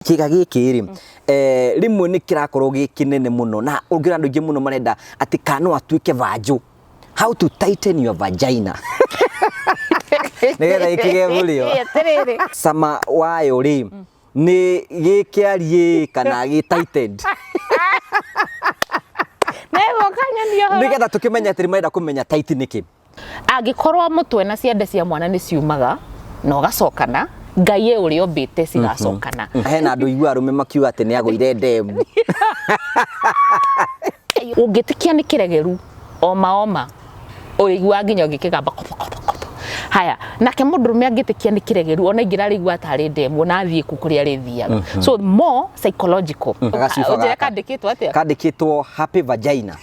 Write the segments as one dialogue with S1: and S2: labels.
S1: Kĩga gĩkĩ rĩ, rĩmwe nĩ kĩrakorwo gĩ kĩnene mũno na ũngĩona andũ aingĩ mũno marenda atĩ kana no atuĩke vanjũ. How to tighten your vagina. Nĩgetha gĩkĩgĩe mũrĩo.
S2: Atĩrĩrĩ.
S1: Cama wayo rĩ, nĩ gĩkĩariĩ kana gĩ tightened?
S2: Nĩgũka nyonie ũhoro.
S1: Nĩgetha tũkĩmenye atĩ marenda kũmenya tight nĩkĩ.
S2: Angĩkorwo mũtwe na ciande cia mwana nĩ ciumaga na ũgacokana, Ngai e ũrĩa ombĩte cigacokana.
S1: Hena andũ igua arũme makiuga atĩ nĩ agũire ndemu.
S2: Ũngĩtĩkia nĩ kĩregeru oma oma ũrĩiguaga nginya ũngĩkĩgamba kobo kobo kobo. Haya, nake mũndũrũme angĩtĩkia nĩ kĩregeru ona ingĩ ararĩigua tarĩ ndemu ona athiĩ kũ kũrĩa arĩthiaga. So more psychological.
S1: Gacuba
S2: Ũnjĩre
S1: gaka.
S2: kandĩkĩtwo atĩa?
S1: Kandĩkĩtwo happy vagina.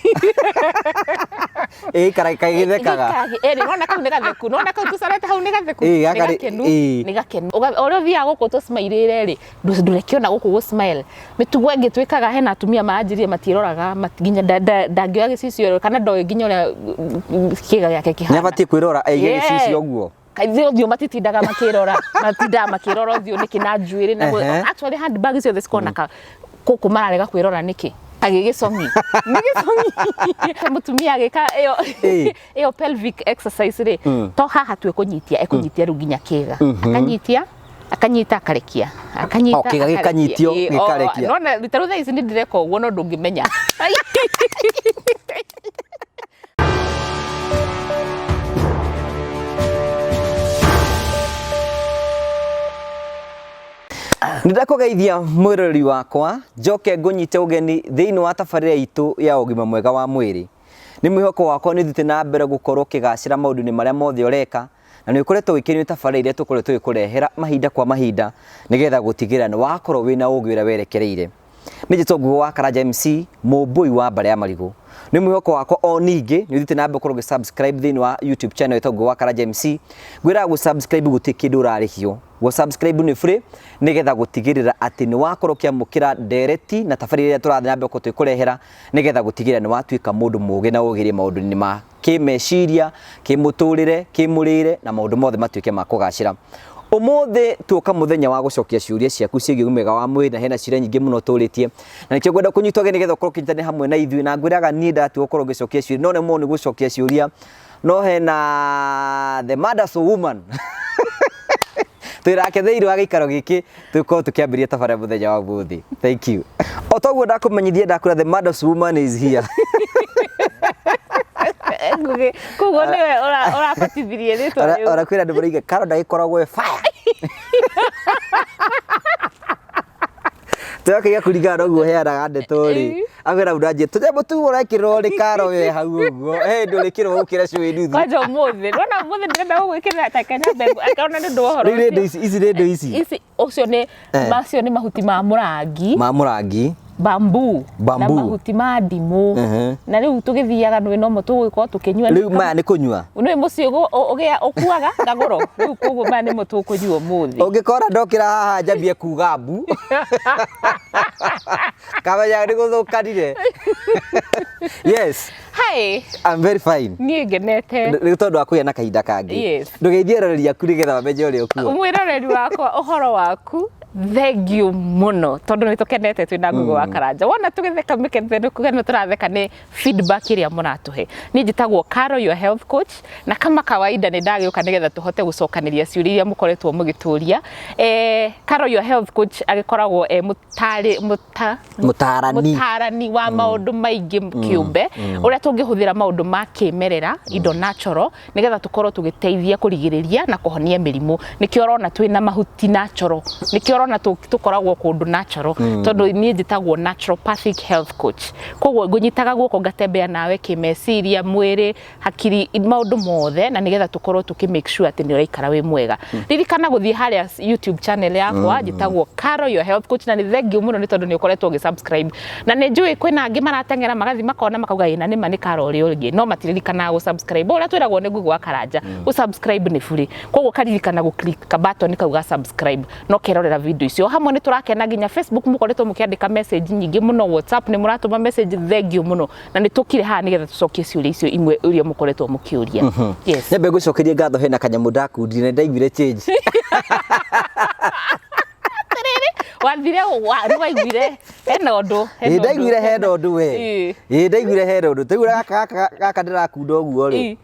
S1: Ĩĩ kara kagĩthekaga.
S2: Ĩĩ nona kau nĩ gatheku nona kau tũcorete hau nĩ gatheku
S1: Ĩĩ,
S2: nĩ
S1: gaka nĩ-
S2: gakenu
S1: ĩĩ.
S2: nĩ gakenu ũrĩa ũthiaga gũkũ tũsmairĩre rĩ ndũrekĩona gũkũ gũ smile mĩtugo ĩngĩ twĩkaga hena atumia maranjĩrire matiĩroraga nginya ndangĩoya gĩcicio kana ndoĩ nginya ũrĩa kĩga gĩake
S1: Nĩ
S2: kĩhana.
S1: abatiĩ kwĩrora aige
S2: Yeah.
S1: gĩcicio ũguo.
S2: Kaithĩ ũthiũ matitindaga makĩrora matindaga makĩrora ũthiũ nĩkĩ na njuĩrĩ na actually handbag ciothe cikoragwo na ka kũkũ mararega kwĩrora nĩkĩ agĩ gĩcong'i nĩ gĩcong'i mũtumia agĩka ĩyo ĩyo pelvic exercise rĩ to haha tu ekũnyitia ekũnyitia rĩu nginya kĩga akanyitia akanyita akarekia akanyita
S1: O, kĩga
S2: akarekia.
S1: gĩkanyitio,
S2: Ĩĩ, o,
S1: gĩkarekia.
S2: nona ta rĩu thaa ici nĩ ndĩreka ũguo no ndũngĩmenya.
S1: Nĩndakũgeithia mwĩroreri wakwa njoke ngũnyite ũgeni thĩinĩ wa tabarĩra itũ ya ũgima mwega wa mwĩrĩ. Nĩ mwĩhoko wakwa nĩ ũthiĩte na mbere gũkorwo ũkĩgacĩra maũndũ-inĩ marĩa mothe ũreka na nĩ ũkoretwo ũgĩkenio nĩ tabarĩra iria tũkoretwo tũgĩkũrehera mahinda kwa mahinda nĩgetha gũtigĩrĩra nĩ wakorwo wĩna ũgĩ ũrĩa werekereire. Nĩ njĩtwo Ngugo wa Karanja MC, mũmbũi wa mbarĩ ya marigũ. Nĩ mwĩhoko wakwa o ningĩ nĩ ũthiĩte na mbere gũkorwo ũgĩ subscribe thĩinĩ wa YouTube channel ĩtagwo Ngugo wa Karanja MC. Ngwĩraga gũ subscribe gũtirĩ kĩndũ ũrarĩhio. Gũ subscribe nĩ free nĩgetha gũtigĩrĩra atĩ nĩ wakorwo ũkĩamũkĩra ndereti na tabarĩra iria tũrathiĩ na mbere gũkorwo tũgĩkũrehera nĩgetha gũtigĩrĩra nĩ watuĩka mũndũ mũgĩ na ũgĩrĩ maũndũ-inĩ ma kĩmeciria, kĩmũtũrĩre, kĩmũrĩre na maũndũ mothe matuĩke ma kũgacĩra. Ũmũthĩ tuoka mũthenya wa gũcokia ciũria ciaku ciĩgiĩ ũgima mwega wa mwĩrĩ na hena ciũria nyingĩ mũno tũrĩtie na nĩkĩo ngwenda kũnyita ũgeni nĩgetha ũkorwo ũkĩnyitanĩra hamwe na ithuĩ na ngwĩraga niĩ ndatua gũkorwo ngĩcokia ciũria no nemwo nĩ gũcokia ciũria no hena the mothers woman twĩ nake thĩinĩ wa gĩikaro gĩkĩ tũkorwo tũkĩambĩrĩria tabarĩra mũthenya wa ũmũthĩ. Thank you. O toguo ndakũmenyithia ndakwĩra the mothers woman is here.
S2: Ngũgĩ, koguo nĩwe ũrabatithirie rĩtwa rĩu.
S1: Ona kwĩna andũ marauga Karo ndagĩkoragwo e fire. Tũgakĩiga kũringana na ũguo ũheanaga ndeto rĩ. Akwĩra undanjie tũnyamũ tũu ũrekĩrwo nĩ Karo we hau ũguo. He hĩndĩ ũrĩkĩrwo gũkĩra cũĩ nuthu.
S2: Kwanja ũmũthĩ, nĩwona ũmũthĩ ndĩrenda gũgwĩkĩrĩra ta kanyambe akona nĩ ũndũ wa ũhoro
S1: Rĩu nĩ indo
S2: ũcio.
S1: ici, ici nĩ indo ici.
S2: Ici ũcio nĩ macio nĩ mahuti ma mũrangi.
S1: Ma mũrangi.
S2: Bamboo.
S1: Bamboo.
S2: Na mahuti ma ndimũ. Na rĩu tũgĩthiaga nĩ nomo tũgũgĩkorwo tũkĩnyua.
S1: Rĩu maya nĩ kũnyua?
S2: Nĩ mũciĩ ũgĩa ũkuaga ngagũro. Rĩu koguo maya nĩmo tũkũnyua ũmũthĩ.
S1: Ũngĩkora ndokĩra haha njambie kuga mbu. Kamenya nĩ gũthũkanire. Yes.
S2: Hi.
S1: I'm very fine.
S2: Niĩ ngenete.
S1: Nĩ tondũ wa kũgĩa na kahinda kangĩ.
S2: Yes.
S1: Ndũgeithie eroreri aku nĩgetha mamenye ũrĩa ũkuo.
S2: Mwĩroreri wakwa ũhoro waku thengiũ mũno tondũ nĩ tũkenete twĩ na Ngugi wa Karanja. Wona tũgĩtheka mĩkethe nĩ kuga nĩ tũratheka nĩ feedback ĩrĩa mũratũhe. Niĩ njĩtagwo Caro your health coach na kama kawaida nĩ ndagĩũka nĩgetha tũhote gũcokanĩria ciũria iria mũkoretwo mũgĩtũria. Caro your health coach agĩkoragwo e mũtarĩ mũta
S1: Mũtarani.
S2: mũtarani wa maũndũ maingĩ kĩũmbe ũrĩa tũngĩhũthĩra maũndũ ma kĩmerera indo natural nĩgetha tũkorwo tũgĩteithia kũrigĩrĩria na kũhonia mĩrimũ. Nĩkĩo ũrona twĩna mahuti natural, nĩkĩo ũrona tũkoragwo kũndũ natural, tondũ niĩ njĩtagwo naturopathic health coach. Koguo ngũnyitaga guoko ngatembea nawe kĩmeciria, mwĩrĩ, hakiri, maũndũ mothe, na nĩgetha tũkorwo tũkĩ make sure atĩ nĩ ũraikara wĩ mwega. Ririkana gũthiĩ harĩa YouTube channel yakwa, njĩtagwo Caro your health coach, na nĩ thengiũ mũno nĩ tondũ nĩ ũkoretwo ũgĩ subscribe. Na nĩ njũĩ kwĩna angĩ marateng'era magathiĩ makona makauga ĩ na nĩma nĩ Caro ũrĩa ũngĩ, no matiririkanaga gũ subscribe. Ũrĩa twĩragwo nĩ Ngugi wa Karanja, gũ subscribe nĩ burĩ. Koguo ũkaririkana gũ click ka button kau ga subscribe na ũkerorera video icio. O hamwe nĩ tũrakena nginya Facebook mũkoretwo mũkĩandĩka message nyingĩ mũno, WhatsApp nĩ mũratũma message, thengiũ mũno. Na nĩ tũkire haha nĩgetha tũcokie ciũria icio imwe iria mũkoretwo mũkĩũria. Yes.
S1: Nyambe ngũcokerie ngatho hena kanyamũ ndakundire na ndaiguire change.
S2: Atĩrĩrĩ, wathire nĩ waiguire hena ũndũ, hena
S1: Ĩ
S2: ũndũ.
S1: ndaiguire hena ũndũ we.
S2: Ĩ.
S1: Ĩ ndaiguire hena ũndũ. Taiguire gaka ndĩrakunda ũguo rĩ.
S2: Ĩ.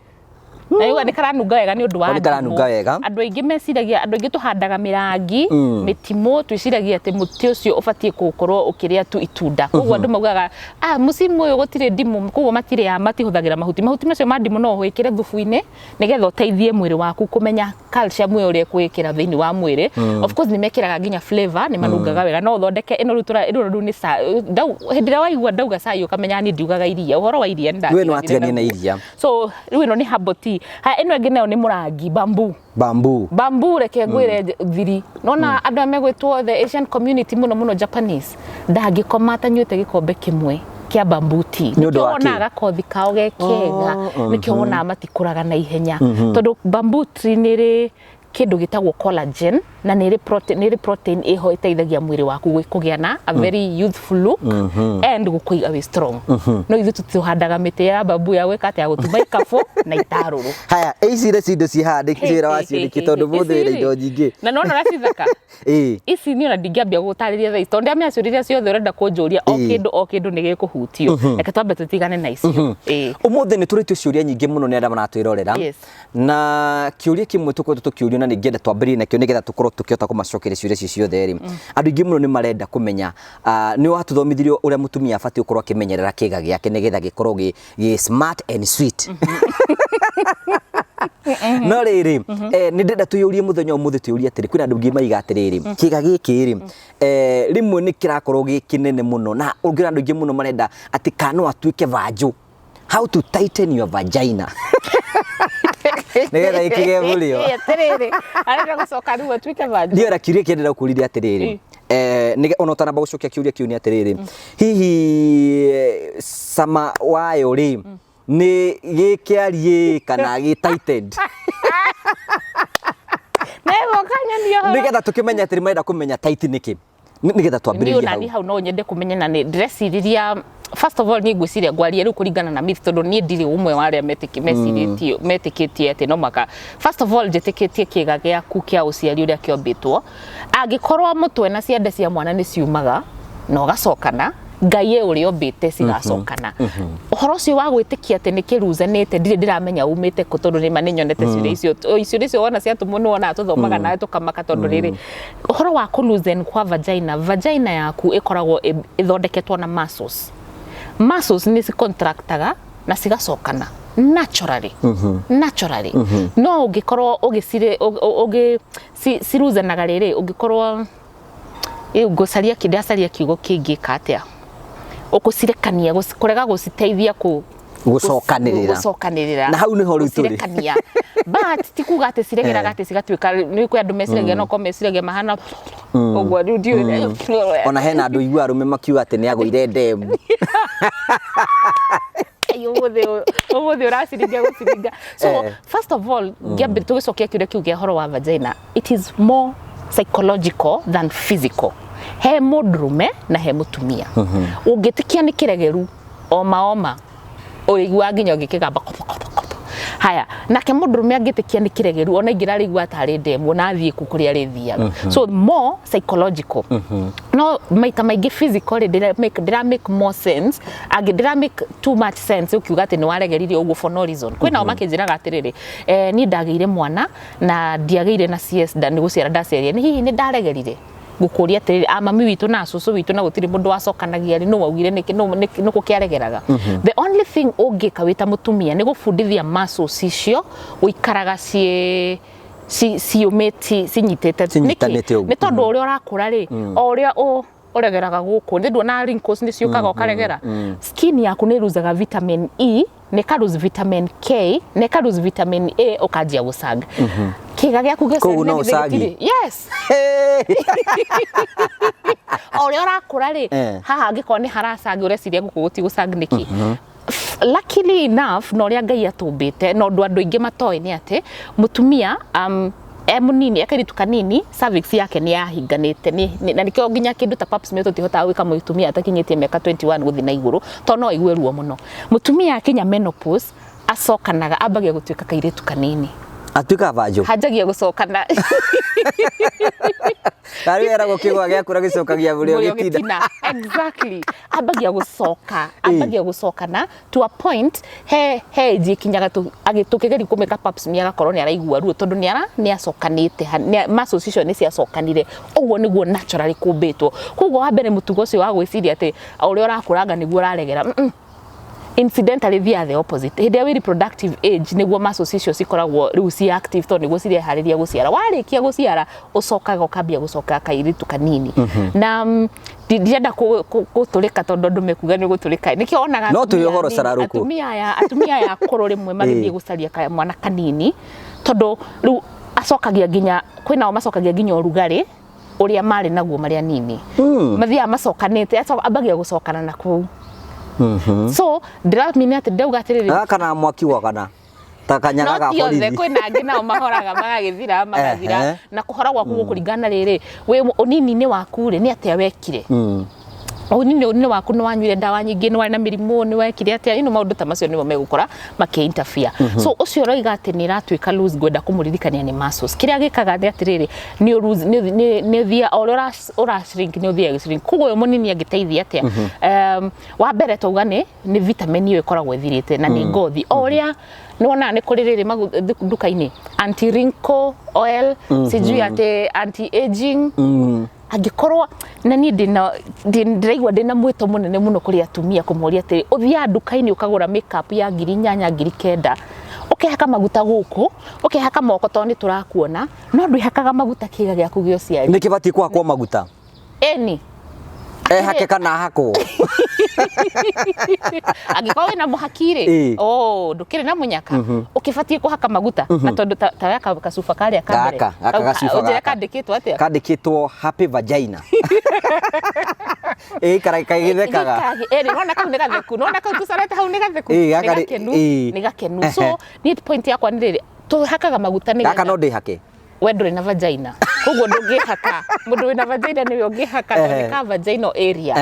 S2: Na rĩu nĩ karanunga wega nĩ ũndũ wa
S1: Nĩ karanunga
S2: ndimũ.
S1: wega.
S2: Andũ aingĩ meciragia, andũ aingĩ tũhandaga mĩrangi, mĩtimũ, twĩciragia atĩ mũtĩ ũcio ũbatiĩ gũkorwo ũkĩrĩa tu itunda. Koguo andũ maugaga, ah, mũcimu ũyũ gũtirĩ ndimũ, koguo matirĩa, matihũthagĩra mahuti. Mahuti macio ma ndimũ no ũwĩkĩre thubu-inĩ nĩgetha ũteithie mwĩrĩ waku kũmenya calcium ĩyo ũrĩa ĩkwĩkĩra thĩinĩ wa mwĩrĩ. Of course nĩ mekĩraga nginya flavor, nĩ manungaga wega. No ũthondeke ĩno rĩu ĩno rĩu nĩ hĩndĩ ĩrĩa waigua ndauga cai ũkamenya niĩ ndiugaga iria. Ũhoro wa iria nĩ
S1: We nĩ
S2: ndatiganire
S1: watiganire na
S2: naguo.
S1: iria.
S2: So rĩu ĩno nĩ herbal tea. Haya, ĩno ĩngĩ nayo nĩ mũrangi, bamboo.
S1: Bamboo.
S2: Bamboo reke ngwĩre thiri. Nona andũ arĩa megwĩtwo the Asian community mũno mũno Japanese, ndangĩkoma atanyuĩte gĩkombe kĩmwe kĩa bamboo tea.
S1: Nĩ ũndũ
S2: Nĩkĩo
S1: wa kĩ?
S2: wonaga gakothi kao ge kega, nĩkĩo wonaga matikũraga na ihenya. Tondũ bamboo tree nĩ ĩrĩ kĩndũ gĩtagwo collagen na nĩ ĩrĩ protein, nĩ ĩrĩ protein ĩho ĩteithagia mwĩrĩ waku kũgĩa na a very youthful look and gũkũiga wĩ strong. No ithuĩ tũhandaga mĩtĩ ya bamboo ya gwĩka atĩa, ya gũtuma ikabũ na itarũrũ.
S1: Haya, ici nĩ indo ciĩ haha wĩra wacio nĩkĩ tondũ mũthĩ wĩna indo nyingĩ.
S2: Na nona ũrĩa cithaka.
S1: Ĩ.
S2: Ici niĩ ona ndingĩambia gũgũtarĩria thaa ici tondũ ndĩramenya ciũria iria ciothe ũrenda kũnjũria, o kĩndũ o kĩndũ nĩ gĩkũhutio. Reke twambe tũtigane na icio. Ĩ.
S1: Ũmũthĩ nĩ tũrĩtio ciũria nyingĩ mũno nĩ arĩa maratwĩrorera.
S2: Yes.
S1: Na kĩũria kĩmwe tũkoretwo tũkĩũrio na nĩngĩenda twambĩrĩrie nakĩo nĩgetha tũkorwo tũkĩhota kũmacokeria ciũria icio ciothe rĩ. Andũ aingĩ mũno nĩ marenda kũmenya, nĩ watũthomithirie ũrĩa mũtumia abatiĩ gũkorwo akĩmenyerera kĩga gĩake nĩgetha gĩkorwo gĩ smart and sweet. No rĩrĩ, nĩ ndĩrenda twĩyũrie mũthenya ũmũthĩ twĩyũrie atĩrĩ, kwĩna andũ aingĩ maiga atĩrĩrĩ, kĩga gĩkĩ rĩ, rĩmwe nĩ kĩrakorwo gĩ kĩnene mũno na ũngĩona andũ aingĩ mũno marenda atĩ kana no atuĩke vanjũ. How to tighten your vagina. Nĩgetha ĩkĩgĩe mũrĩo.
S2: Atĩrĩrĩ, arenda gũcoka rĩu atuĩke vanjũ.
S1: Ndiĩ ona kĩũria kĩrĩa ndĩrenda kũũria atĩrĩrĩ, ona ũtanamba gũcokia kĩũria kĩu nĩ atĩrĩrĩ, hihi cama wayo rĩ, nĩ gĩkĩariĩ kana gĩ tightened?
S2: Nĩgũka nyonie ũhoro.
S1: Nĩgetha tũkĩmenye atĩrĩ marenda kũmenya tight nĩkĩ. Nĩgetha
S2: Niĩ
S1: twambĩrĩrie
S2: ona niĩ
S1: hau.
S2: hau no nyende kũmenya na nĩ ndĩrecirĩria first of all niĩ ngwĩciria ngwaria rĩu kũringana na myth tondũ niĩ ndirĩ ũmwe wa arĩa mecirĩtie metĩkĩtie atĩ no maka first of all njĩtĩkĩtie kĩga gĩaku kĩa ũciari ũrĩa kĩombĩtwo angĩkorwo mũtwe na ciande cia mwana nĩ ciumaga na ũgacokana Ngai e ũrĩa ombĩte cigacokana. Ũhoro ũcio wa gwĩtĩkia atĩ nĩ kĩruzanĩte ndirĩ ndĩramenya umĩte kũ tondũ nĩma nĩ nyonete ciũria icio ciũria icio wona ciatũmwo nĩ wonaga tũthomaga nawe tũkamaka tondũ rĩrĩ ũhoro wa kũ-loosen kwa vagina, vagina yaku ĩkoragwo ĩthondeketwo na muscles. Muscles nĩ cicontractaga na cigacokana naturally. Naturally. No ũngĩkorwo ũgĩcirĩ ũngĩ ciruzanaga rĩrĩ ũngĩkorwo ngũcaria ndĩracaria kiugo kĩngĩka atĩa ũkũcirekania kũrega gũciteithia kũ
S1: Gũcokanĩrĩra.
S2: gũcokanĩrĩra
S1: Na hau nĩho rĩu tũrĩ.
S2: gũcirekania but ti kuga atĩ ciregeraga atĩ cigatuĩka nĩ kwĩ andũ meciragia no korwo meciragia mahana ũguo rĩu ndiũĩ
S1: Ona hena andũ igua arũme makiuga atĩ nĩ agũire ndemu.
S2: Ũmũthĩ ũmũthĩ ũraciringa gũciringa. So first of all ngĩambĩ tũgĩcokia kĩũria kĩu kĩa ũhoro wa vagina, it is more psychological than physical. He mũndũrũme na he mũtumia ũngĩtĩkia nĩ kĩregeru oma oma ũrĩiguaga nginya ũgĩkĩgamba kobo kobo kobo. Haya, nake mũndũrũme angĩtĩkia nĩ kĩregeru ona ingĩ ararĩigua tarĩ ndemu ona athiĩ kũ kũrĩa arĩthiaga. So more psychological. No maita maingĩ physical rĩ ndĩra make more sense angĩ ndĩra make too much sense ũkiuga atĩ nĩ waregeririe ũguo for no reason. Kwĩ nao makĩnjĩraga atĩrĩrĩ, niĩ ndagĩire mwana na ndiagĩire na CS nĩ gũciara ndaciarire, nĩ hihi nĩ ndaregerire? Ngũkũria atĩrĩrĩ, a mami witũ na cũcũ witũ na gũtirĩ mũndũ wacokanagia rĩ, nũ waugire nĩkĩ nũkũ kĩaregeraga? The only thing ũngĩka wĩ ta mũtumia nĩ gũbundithia muscles icio gũikaraga ciĩ ciũmĩte cinyitĩte.
S1: Cinyitanĩte ũguo.
S2: Nĩ tondũ ũrĩa ũrakũra rĩ, o ũrĩa ũregeraga gũkũ nĩ nduona wrinkles nĩ ciũkaga ũkaregera, skin yaku nĩ ĩruzaga vitamin E, nĩ ĩka lose vitamin K, nĩ ĩka lose vitamin A, ũkanjia gũcanga kĩga gĩaku gĩothe.
S1: Koguo no
S2: gĩtirĩ-
S1: ũcagi?
S2: Yes, o ũrĩa ũrakũra rĩ, haha angĩkorwo nĩ haracangi ũreciria gũkũ gũtigũcang nĩkĩ. Luckily enough, na ũrĩa Ngai atũmbĩte na ũndũ andũ aingĩ matoĩ nĩ atĩ mũtumia e mũnini ekairitu kanini cervix yake nĩ yahinganĩte na nĩkĩo nginya kĩndũ ta pap smear tũtihotaga gwĩka mũtumia atakinyĩtie mĩaka 21 gũthiĩ na igũrũ tondũ no aigue ruo mũno. Mũtumia akinya menopause acokanaga ambagia gũtuĩka kairĩtu kanini.
S1: Atuĩkaga vanjũ.
S2: Hanjagia gũcokana.
S1: Tarĩu eragwo kĩgwa gĩakũra gĩcokagia mũrĩo
S2: Mũrĩo
S1: gĩtina.
S2: gĩtina. Exactly, ambagia gũcoka, ambagia gũcokana to a point he age ĩkinyaga tũkĩgeria kũmĩka pap smear agakorwo nĩ araigua ruo tondũ nĩ acokanĩte, muscles icio nĩ ciacokanire. Ũguo nĩguo naturally kũmbĩtwo. Koguo wa mbere, mũtugo ũcio wa gwĩciria atĩ o ũrĩa ũrakũranga nĩguo ũraregera, Incidentally, they the opposite. Hĩndĩ ĩrĩa wĩ reproductive age nĩguo muscles icio cikoragwo rĩu ci active, tondũ nĩguo cireharĩria gũciara. Warĩkia gũciara, ũcokaga ũkambia gũcoka kairĩtu kanini. Na ndirenda gũtũrĩka tondũ andũ mekuga nĩ gũtũrĩka. Nĩkĩo wonaga
S1: No twĩ
S2: atumia
S1: ũhoro
S2: anini-
S1: cararũkũ.
S2: atumia aya akũrũ rĩmwe magĩthiĩ gũcaria mwana kanini, tondũ rĩu acokagia nginya, kwĩnao macokagia nginya ũrugarĩ ũrĩa marĩ naguo marĩ anini. Mathiaga macokanĩte, ambagia gũcokana na kũu. So ndĩramini atĩ ndauga atĩrĩrĩ,
S1: Gaka na mwaki wakana ta kanyaga
S2: no
S1: ga
S2: ti othe.
S1: borithi.
S2: Kwĩna angĩ nao mahoraga magagĩthira, magathira. Na kũhora gwaku gũkũringana rĩrĩ wĩ ũnini-inĩ waku rĩ, nĩ atĩa wekire ũnini-inĩ waku, nĩ wanyuire ndawa nyingĩ, nĩ warĩ na mĩrimũ, nĩ wekire atĩa? Maũndũ ta macio nĩmo megũkora makĩ interfere. So ũcio ũroiga atĩ nĩ ĩratuĩka loose, ngwenda kũmũririkania nĩ muscles. Kĩrĩa gĩkaga nĩ atĩrĩrĩ, nĩ ũlose- nĩ ũthia o ũrĩa ũra shrink, nĩ ũthiaga shrink. Koguo ũyũ mũnini angĩteithia atĩa? Wa mbere twauga nĩ vitamin ĩyo ĩkoragwo ĩthirĩte na nĩ ngothi. O ũrĩa nĩ wonaga nĩ kũrĩ rĩrĩ nduka-inĩ, anti wrinkle oil, sijui atĩ anti aging. Angĩkorwo na niĩ ndĩraigua ndĩna mwĩto mũnene mũno kũrĩ atumia kũmoria atĩrĩ, ũthiaga nduka-inĩ ũkagũra makeup ya 8,000, 9,000, ũkehaka maguta gũkũ, ũkehaka moko tondũ nĩ tũrakuona, no ndwĩhakaga maguta kĩga gĩaku gĩa ũciari.
S1: Nĩ kĩbatiĩ kũhakwo maguta?
S2: Ĩni.
S1: Ehake kana ahakwo?
S2: Angĩkorwo wĩna mũhaki rĩ, oh, ndũkĩrĩ na mũnyaka, ũkĩbatiĩ kũhaka maguta. Na tondũ ta gaka gacuba karĩa ka mbere,
S1: Gaka, gaka
S2: kau
S1: gacuba
S2: ũnjĩre
S1: gaka.
S2: Kandĩkĩtwo atĩa?
S1: Kandĩkĩtwo "happy vagina". Ĩ ikara kagĩthekaga.
S2: Ĩĩ, nĩwona kau nĩ gatheku, nĩwona kau tũcorete hau nĩ gatheku,
S1: Ĩĩ,
S2: nĩ
S1: gaka
S2: gakenu, nĩ gakenu. So niĩ point yakwa nĩ rĩrĩ, tũhakaga maguta nĩ
S1: Gaka no ndĩhake?
S2: We ndũrĩ na vagina, koguo ndũngĩhaka. Mũndũ wĩna vagina nĩwe ũngĩhaka, tondũ nĩ ka vaginal area.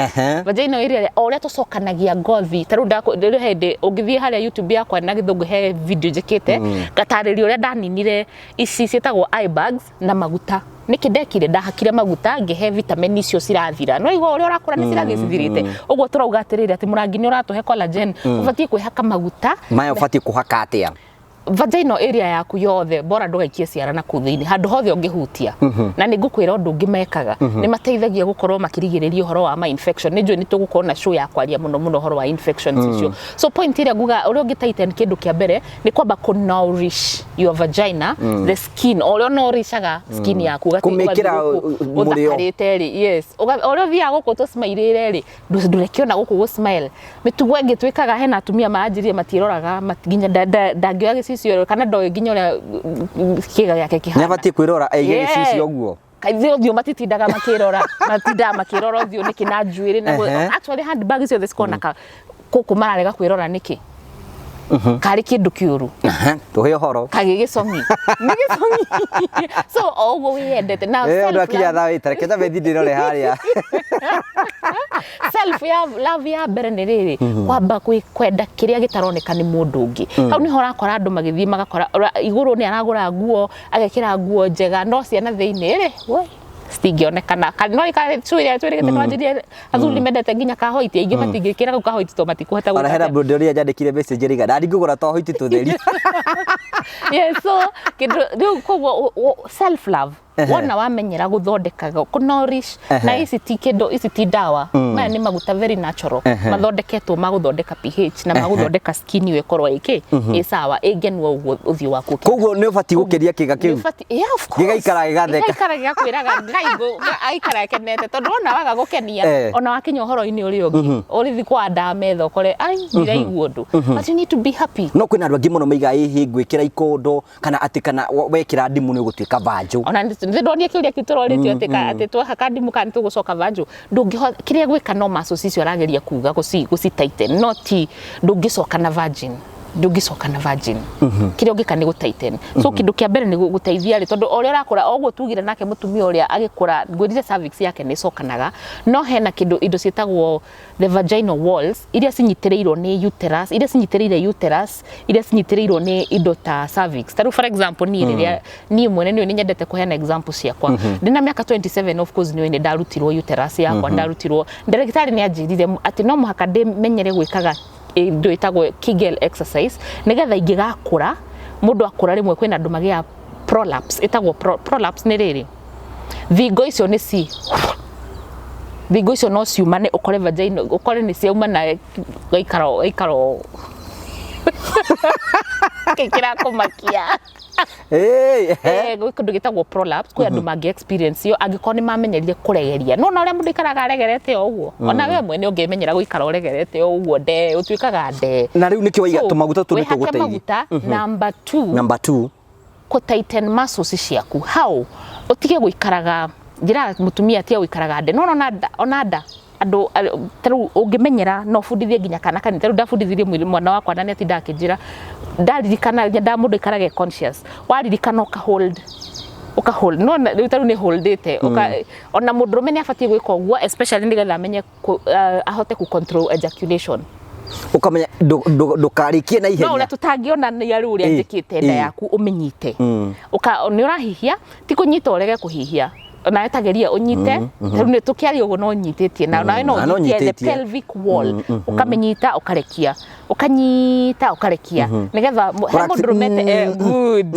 S2: Vaginal area, o ũrĩa tũcokanagia ngothi, ta rĩu rĩu hĩndĩ ũngĩthiĩ harĩa YouTube yakwa na gĩthũngũ, he video njĩkĩte ngatarĩria ũrĩa ndaninire ici ciĩtagwo eye bags na maguta. Nĩkĩ ndekire? Ndahakire maguta, ngĩhe vitamin icio cirathira. No igua ũrĩa ũrakũra nĩ cirathiĩ cithirĩte. Ũguo tũrauga atĩrĩrĩ, atĩ mũrangi nĩ ũratũhe collagen, ũbatiĩ kwĩhaka maguta.
S1: Maya ũbatiĩ kũhaka atĩa?
S2: Vaginal area yaku yothe, bora ndũgaikie ciara na kũu thĩinĩ, handũ hothe ũngĩhutia. Na nĩ ngũkwĩra ũndũ ũngĩ mekaga, nĩ mateithagia gũkorwo makĩrigĩrĩria ũhoro wa ma infection. Nĩ njũĩ nĩ tũgũkorwo na show ya kwaria mũno mũno ũhoro wa infections icio. So point ĩrĩa nguga, ũrĩa ũngĩ tighten, kĩndũ kĩa mbere nĩ kwamba kũ nourish your vagina, the skin. O ũrĩa ũnourishaga skin yaku, ũgathiĩ
S1: Kũmĩkĩra
S2: gũkũ
S1: mũrĩo.
S2: ũthakarĩte rĩ, yes, o ũrĩa ũthiaga gũkũ tũsmairĩre rĩ, ndũrekĩona gũkũ gũ smile. Mĩtugo ĩngĩ twĩkaga, hena atumia maranjirie matiĩroraga, nginya ndangĩoya gĩcicio kana ndoĩ nginya ũrĩa kĩga gĩake
S1: Nĩ
S2: kĩhana.
S1: abatiĩ kwĩrora aige gĩcicio ũguo?
S2: Kaithĩ ũthiũ matitindaga makĩrora, matindaga makĩrora ũthiũ nĩkĩ na njuĩrĩ na actually handbag ciothe cikoragwo na gũkũ, mararega kwĩrora nĩkĩ? Karĩ kĩndũ kĩũru?
S1: Tũhe ũhoro.
S2: Kagĩ gĩcong'i nĩ gĩcong'i. So o ũguo wĩyendete na
S1: Andũ
S2: self
S1: akinya
S2: love.
S1: Thaa wĩta reke nyambe thiĩ ndĩrore harĩa.
S2: Self ya love ya mbere nĩ rĩrĩ, kwamba kwenda kĩrĩa gĩtaroneka nĩ mũndũ ũngĩ. Hau nĩho ũrakora andũ magĩthiĩ magakora igũrũ nĩ aragũra nguo, agekĩra nguo njega, no ciana thĩinĩ rĩ, woi, citingĩonekana. No ĩrĩa twĩrĩgĩte nĩwanjirie athuri nĩ mendete nginya ka white, aingĩ matingĩkĩra kau ka white tondũ matikũhota
S1: Ona
S2: gwĩka
S1: hena
S2: atĩa.
S1: mũndũ ũrĩa nyandĩkire message rĩga ndari ngũgũra to hoiti tũtheri.
S2: Yes, so kĩndũ rĩu koguo self love, wona wamenyera gũthondekaga, kũ-nourish, na ici ti kĩndũ, ici ti ndawa, maya nĩ maguta very natural mathondeketwo ma gũthondeka pH na ma gũthondeka skin ĩyo ĩkorwo ĩkĩ ĩ sawa, ĩngenua ũguo ũthiũ waku ũkĩona.
S1: Koguo nĩ ũbatiĩ gũkĩria kĩga kĩu?
S2: Nĩ yeah, of course.
S1: Gĩgaikara gĩgatheka.
S2: Gĩgaikara gĩgakwĩraga Ngai aikara akenete, tondũ wona waga gũkenia, ona wakinya ũhoro-inĩ ũrĩa ũngĩ, ũrĩthi kwanda metha ũkore ai ndiraigua ũndũ, but you need to be happy.
S1: No kwĩna andũ angĩ mũno maigaga ĩhĩ ngwĩkĩra ikondo kana atĩ kana wekĩra ndimũ nĩ ũgũtuĩka vanjũ.
S2: Ona nĩ ndonire kĩũria kĩu tũrorĩtio atĩ atĩ twahaka ndimũ kana nĩ tũgũcoka vanjũ. Ndũngĩhota, kĩrĩa gwĩka no muscles icio arageria kuga gũci tighten, no ti ndũngĩcoka na virgin. Ndũngĩcoka na virgin. Kĩrĩa ũngĩka nĩ gũtighten. So kĩndũ kĩa mbere nĩ gũteithia rĩ, tondũ o ũrĩa ũrakũra, o ũguo tugire nake mũtumia ũrĩa agĩkũra, ngwĩrire cervix yake nĩ ĩcokanaga, no hena kĩndũ, indo ciĩtagwo the vaginal walls, iria cinyitĩrĩirwo nĩ uterus, iria cinyitĩrĩire uterus, iria cinyitĩrĩirwo nĩ indo ta cervix. Ta rĩu for example, niĩ rĩrĩa niĩ mwene nĩ nyendete kũheana example ciakwa, ndĩna mĩaka 27, of course nĩ nĩ ndarutirwo uterus yakwa, ndarutirwo. Ndagĩtarĩ nĩ anjĩrire atĩ no mũhaka ndĩmenyere gwĩkaga indo ĩtagwo Kegel exercise, nĩgetha ingĩgakũra. Mũndũ akũra rĩmwe kwĩna andũ magĩaga prolapse, ĩtagwo prolapse. Nĩ rĩrĩ, thingo icio nĩ ci thingo icio no ciumane, ũkore vagina, ũkore nĩ ciaumana, gaikara gaikara kĩ kĩrakũmakia. Gwĩ kĩndũ gĩtagwo prolapse. Kwĩ andũ mangĩ experience ĩyo angĩkorwo nĩ mamenyerire kũregeria. No na ũrĩa mũndũ aikaraga aregerete o ũguo, ona we mwene ũngĩmenyera gũikara ũregerete o ũguo, nde ũtuĩkaga nde.
S1: Na rĩu nĩkĩo waiga
S2: So,
S1: tũmaguta tũ nĩ
S2: wĩhake
S1: tũgũteithia.
S2: Maguta number two,
S1: Number two.
S2: Kũ tighten muscles ciaku. How? Ũtige gũikaraga, njĩraga mũtumia atige gũikaraga nde. No ona nda andũ ta rĩu ũngĩmenyera no ũbundithie nginya kana kanini. Ta rĩu ndabundithirie mwana wakwa na nĩ atindaga akĩnjĩra ndaririkana. Nyendaga mũndũ aikarage conscious. Waririkana ũka hold, ũka hold. No rĩu ta rĩu nĩ holdĩte. Ona mũndũrũme nĩ abatiĩ gwĩka ũguo, especially nĩgetha amenye ahote ku control ejaculation.
S1: Ũkamenya ndũkarĩkie na
S2: No
S1: ihenya.
S2: ũrĩa tũtangĩonania rĩu ũrĩa njĩkĩte nda yaku ũmĩnyite. Ũka nĩ ũrahihia, ti kũnyita ũrege kũhihia. Nawe tageria ũnyite. Rĩu nĩ tũkĩaria ũguo no ũnyitĩtie na nawe no
S1: Na no
S2: ũnyitie the
S1: nyitĩtie.
S2: pelvic wall, ũkamĩnyita ũkarekia, ũkanyita ũkarekia, nĩgetha he mũndũrũme good.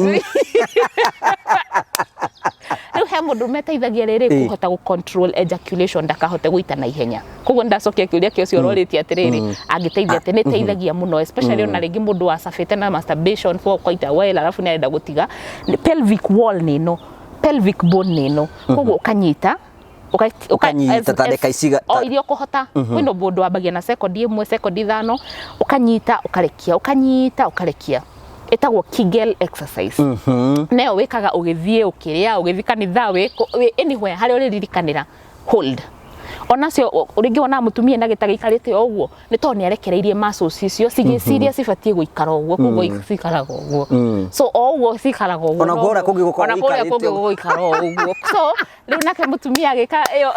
S2: Rĩu he mũndũrũme teithagia rĩrĩ kũhota gũ control ejaculation, ndakahote gũita na ihenya. Koguo ndacokia kĩũria kĩa ũcio ũrorĩtie atĩrĩrĩ, angĩteithia atĩ nĩ ĩteithagia mũno, especially ona rĩngĩ mũndũ wacabĩte na masturbation for quite a while, arabu nĩ arenda gũtiga. Pelvic wall nĩ ĩno, pelvic bone nĩ ĩno, koguo ũkanyita
S1: Ũkanyita ta ndeka
S2: o iria ũkũhota. Kwĩna mũndũ wambagia na sekondi 1, sekondi 5, ũkanyita ũkarekia, ũkanyita ũkarekia. Ĩtagwo Kegel exercise. Nayo wĩkaga ũgĩthiĩ, ũkĩrĩa, ũgĩthiĩ kanitha, wĩ anywhere harĩa ũrĩririkanĩra, hold. Onacio rĩngĩ wonaga mũtumia na gĩta gĩikarĩte o ũguo nĩ tondũ nĩ arekereirie muscles icio cigĩciria cibatiĩ gũikara ũguo, koguo cikaraga ũguo. So o ũguo cikaraga ũguo,
S1: Ona kũrĩa kũngĩ gũkoragwo
S2: ona kũrĩa
S1: gũikarĩte
S2: kũngĩ
S1: ũguo.
S2: Gũgũikara o ũguo. So rĩu nake mũtumia agĩka ĩyo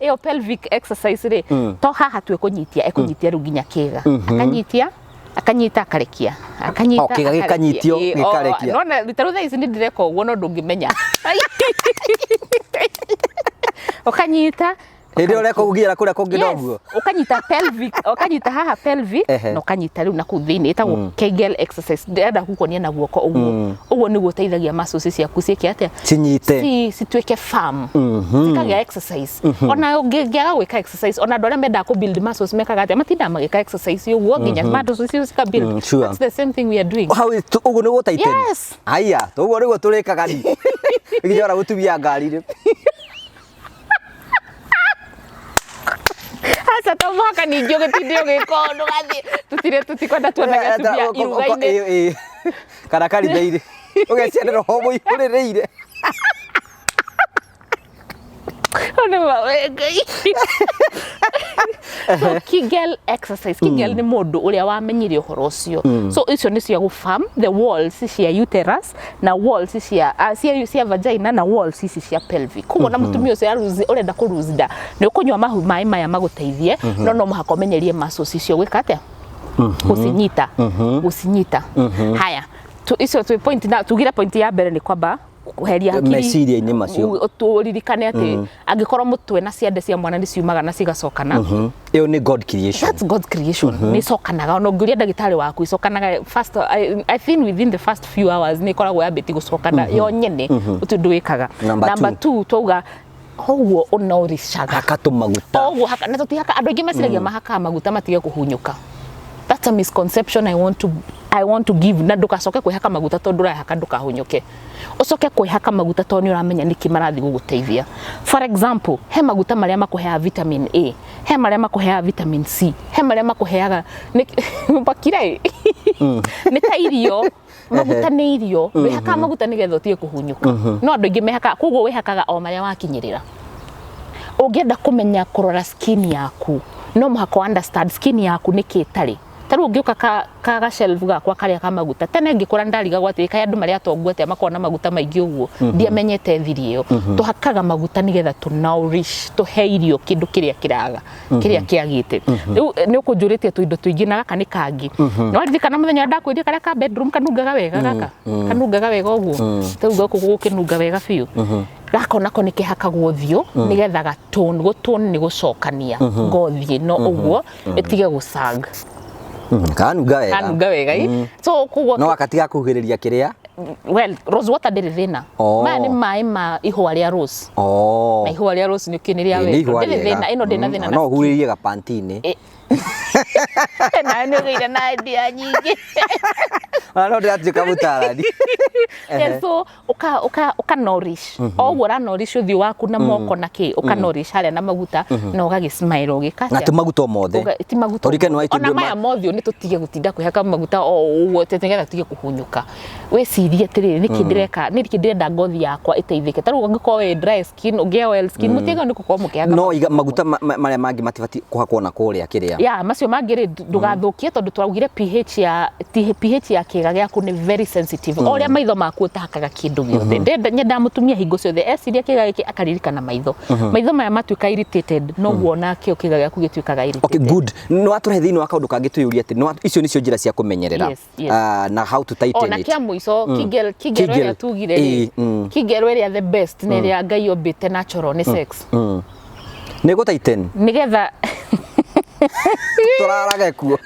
S2: ĩyo pelvic exercise rĩ, to haha tu ekũnyitia, ekũnyitia rĩu nginya kĩga, akanyitia, akanyita, akarekia, akanyita,
S1: O, kĩga
S2: akarekia.
S1: gĩkanyitio,
S2: Ĩ,
S1: gĩkarekia.
S2: Nona ta rĩu thaa ici nĩ ndĩreka ũguo no ndũngĩmenya. Ũkanyita.
S1: Hĩndĩ ĩyo ũreka ũgiera kũrĩa kũngĩ noguo.
S2: Ũkanyita pelvic, ũkanyita haha pelvic, na ũkanyita rĩu na kũu thĩinĩ. Ĩtagwo Kegel exercise. Ndĩrenda gũkuonia na guoko ũguo. Ũguo nĩguo ũteithagia muscles ciaku ciĩke atĩa?
S1: Cinyite.
S2: Cituĩke firm, cikagĩa exercise. Ona ũngĩaga gwĩka exercise, ona andũ arĩa mendaga kũ build muscles mekaga atĩa? Matindaga magĩka exercise ũguo nginya muscles icio cika build. That's the same thing we are doing.
S1: Hau ũguo nĩ gũtighten.
S2: Yes.
S1: Aya, ũguo nĩguo tũrĩkaga ni nginya ona gũtumia ngari rĩ.
S2: Aca, to mũhaka ningĩ ũgĩtinde ũgĩka ũndũ ndũgathiĩ, tutire tutikwenda tuonage atumia iruga-inĩ.
S1: Ĩ, kana kanitha-inĩ ũgecia nĩ roho mũihũrĩrĩire.
S2: Nĩ ma we Ngai. So Kegel exercise, Kegel nĩ mũndũ ũrĩa wamenyire ũhoro ũcio. So icio nĩ cia gũfirm the walls cia uterus na walls cia vagina na walls ici cia pelvic. Koguo na mũtumia ũcio ũrenda kũ lose nda, nĩ ũkũnyua mahu maĩ maya magũteithie, no no mũhaka ũmenyerie muscles icio gwĩka atĩa? Gũcinyita, gũcinyita. Haya, icio twĩ point na tugire point ya mbere nĩ kwamba kweheria hakiri
S1: Meciria-inĩ macio.
S2: Ũririkane atĩ angĩkorwo mũtwe na ciande cia mwana nĩ ciumaga na cigacokana.
S1: Ĩyo nĩ God creation.
S2: That's God's creation. Nĩ icokanaga. Ona ũngĩũria ndagĩtarĩ waku, icokanaga first. I think within the first few hours nĩ ĩkoragwo yambĩtie gũcokana yo nyene, ũtũ ũndũ wĩkaga.
S1: Number
S2: Number two, twauga ũguo ũnorishaga
S1: Haka tũmaguta.
S2: Ũguo haka na tũtihaka. Andũ aingĩ meciragia mahakaga maguta matige kũhunyũka. That's a misconception I want to give. Na ndũgacoke kwĩhaka maguta tondũ ũrahaka ndũkahunyũke. Ũcoke kwĩhaka maguta tondũ nĩ ũramenya nĩkĩ marathiĩ gũgũteithia. For example, he maguta marĩa makũheaga vitamin A, he marĩa makũheaga vitamin C, he marĩa makũheaga bakire nĩ ta irio. Maguta nĩ irio. Wĩhakaga maguta nĩgetha ũtige kũhunyũka, no andũ aingĩ mehakaga. Koguo wĩhakaga o marĩa wakinyĩrĩra. Ũngĩenda kũmenya kũrora skin yaku, no mũhaka understand skin yaku nĩkĩ ĩtarĩ. Ta rĩu ũngĩũka ka ga shelf gakwa karĩa ka maguta, tene ngĩkũra ndarigagwo atĩ kaĩ andũ marĩ atongu atĩa makoragwo na maguta maingĩ ũguo. Ndiamenyete thiri ĩyo. Tũhakaga maguta nĩgetha tũ nourish, tũhe irio kĩndũ kĩrĩa kĩraga, kĩrĩa kĩagĩte. Rĩu nĩ ũkũnjũrĩtie tũindo tũingĩ na gaka nĩ kangĩ. Nĩ waririkana mũthenya ũrĩa ndakwĩrire karĩa ka bedroom kanungaga wega? Gaka kanungaga wega ũguo, rĩu gũkũ gũkĩnunga wega biũ. Gaka onako nĩ kĩhakagwo ũthiũ nĩgetha gatone. Gũtone nĩ gũcokania ngothi ĩno ũguo ĩtige gũcag.
S1: Kanunga wega.
S2: Kanunga wega ĩ. So koguo
S1: no gakatiga kuhĩrĩria kĩrĩa.
S2: Well, rose water ndĩrĩ thĩna. Maya nĩ maĩ ma ihũa rĩa rose. Na ihũa rĩa rose nĩ kĩ nĩ rĩa
S1: Ĩ, nĩ
S2: wendo.
S1: ihũa
S2: Ndĩrĩ
S1: rĩega.
S2: thĩna, ĩno ndĩna thĩna na
S1: No ũhuhĩrĩrie gapanti-inĩ.
S2: Nawe nĩ ũgĩire na idea nyingĩ.
S1: Ona no ndĩratuĩka mũtarani.
S2: Yes, so uka nourish o ũguo ũra nourish ũthiũ waku na moko na kĩ, ũka nourish harĩa na maguta na ũgagĩ smile ũgĩka
S1: Na
S2: atĩa?
S1: ti maguta o mothe.
S2: Ti maguta
S1: Tondũ
S2: o
S1: nĩ
S2: mothe. Ona maya mothiũ nĩ tũtige gũtinda kwĩhaka maguta o ũguo atĩ nĩgetha tũtige kũhunyũka. Wĩcirie atĩrĩrĩ, nĩkĩ ndĩreka, nĩkĩ ndĩrenda ngothi yakwa ĩteithĩke? Ta rĩu ũngĩkorwo wĩ dry skin, ũngĩ oil skin, mũtiagĩrĩirwo nĩ gũkorwo mũkĩhaka
S1: no iga maguta marĩa mangĩ matibatiĩ kũhakwo na kũrĩa kĩrĩa.
S2: Ya macio mangĩ rĩ, ndũgathũkie, tondũ twaugire pH ya kĩga gĩaku nĩ very sensitive, o ũrĩa maitho maku ũtahakaga kĩndũ gĩothe. Ndenda nyendaga mũtumia hingo ciothe eciria kĩga gĩkĩ akaririkana maitho. Maitho maya matuĩka irritated, noguo onakĩo kĩga gĩaku gĩtuĩkaga irritated.
S1: Okay, good. Nĩ watũrehe thĩinĩ wa kaũndũ kangĩ twĩyũria atĩ icio nĩcio njĩra cia kũmenyerera.
S2: Yes.
S1: Na how to tighten
S2: Ona
S1: it.
S2: kĩa mũico, Kegel, Kegel
S1: Kegel.
S2: ĩrĩa tugire rĩ, Kegel ĩrĩa the best nĩ ĩrĩa Ngai ombĩte natural nĩ sex.
S1: Nĩ gũ tighten.
S2: Nĩgetha
S1: Tũrarage kuo.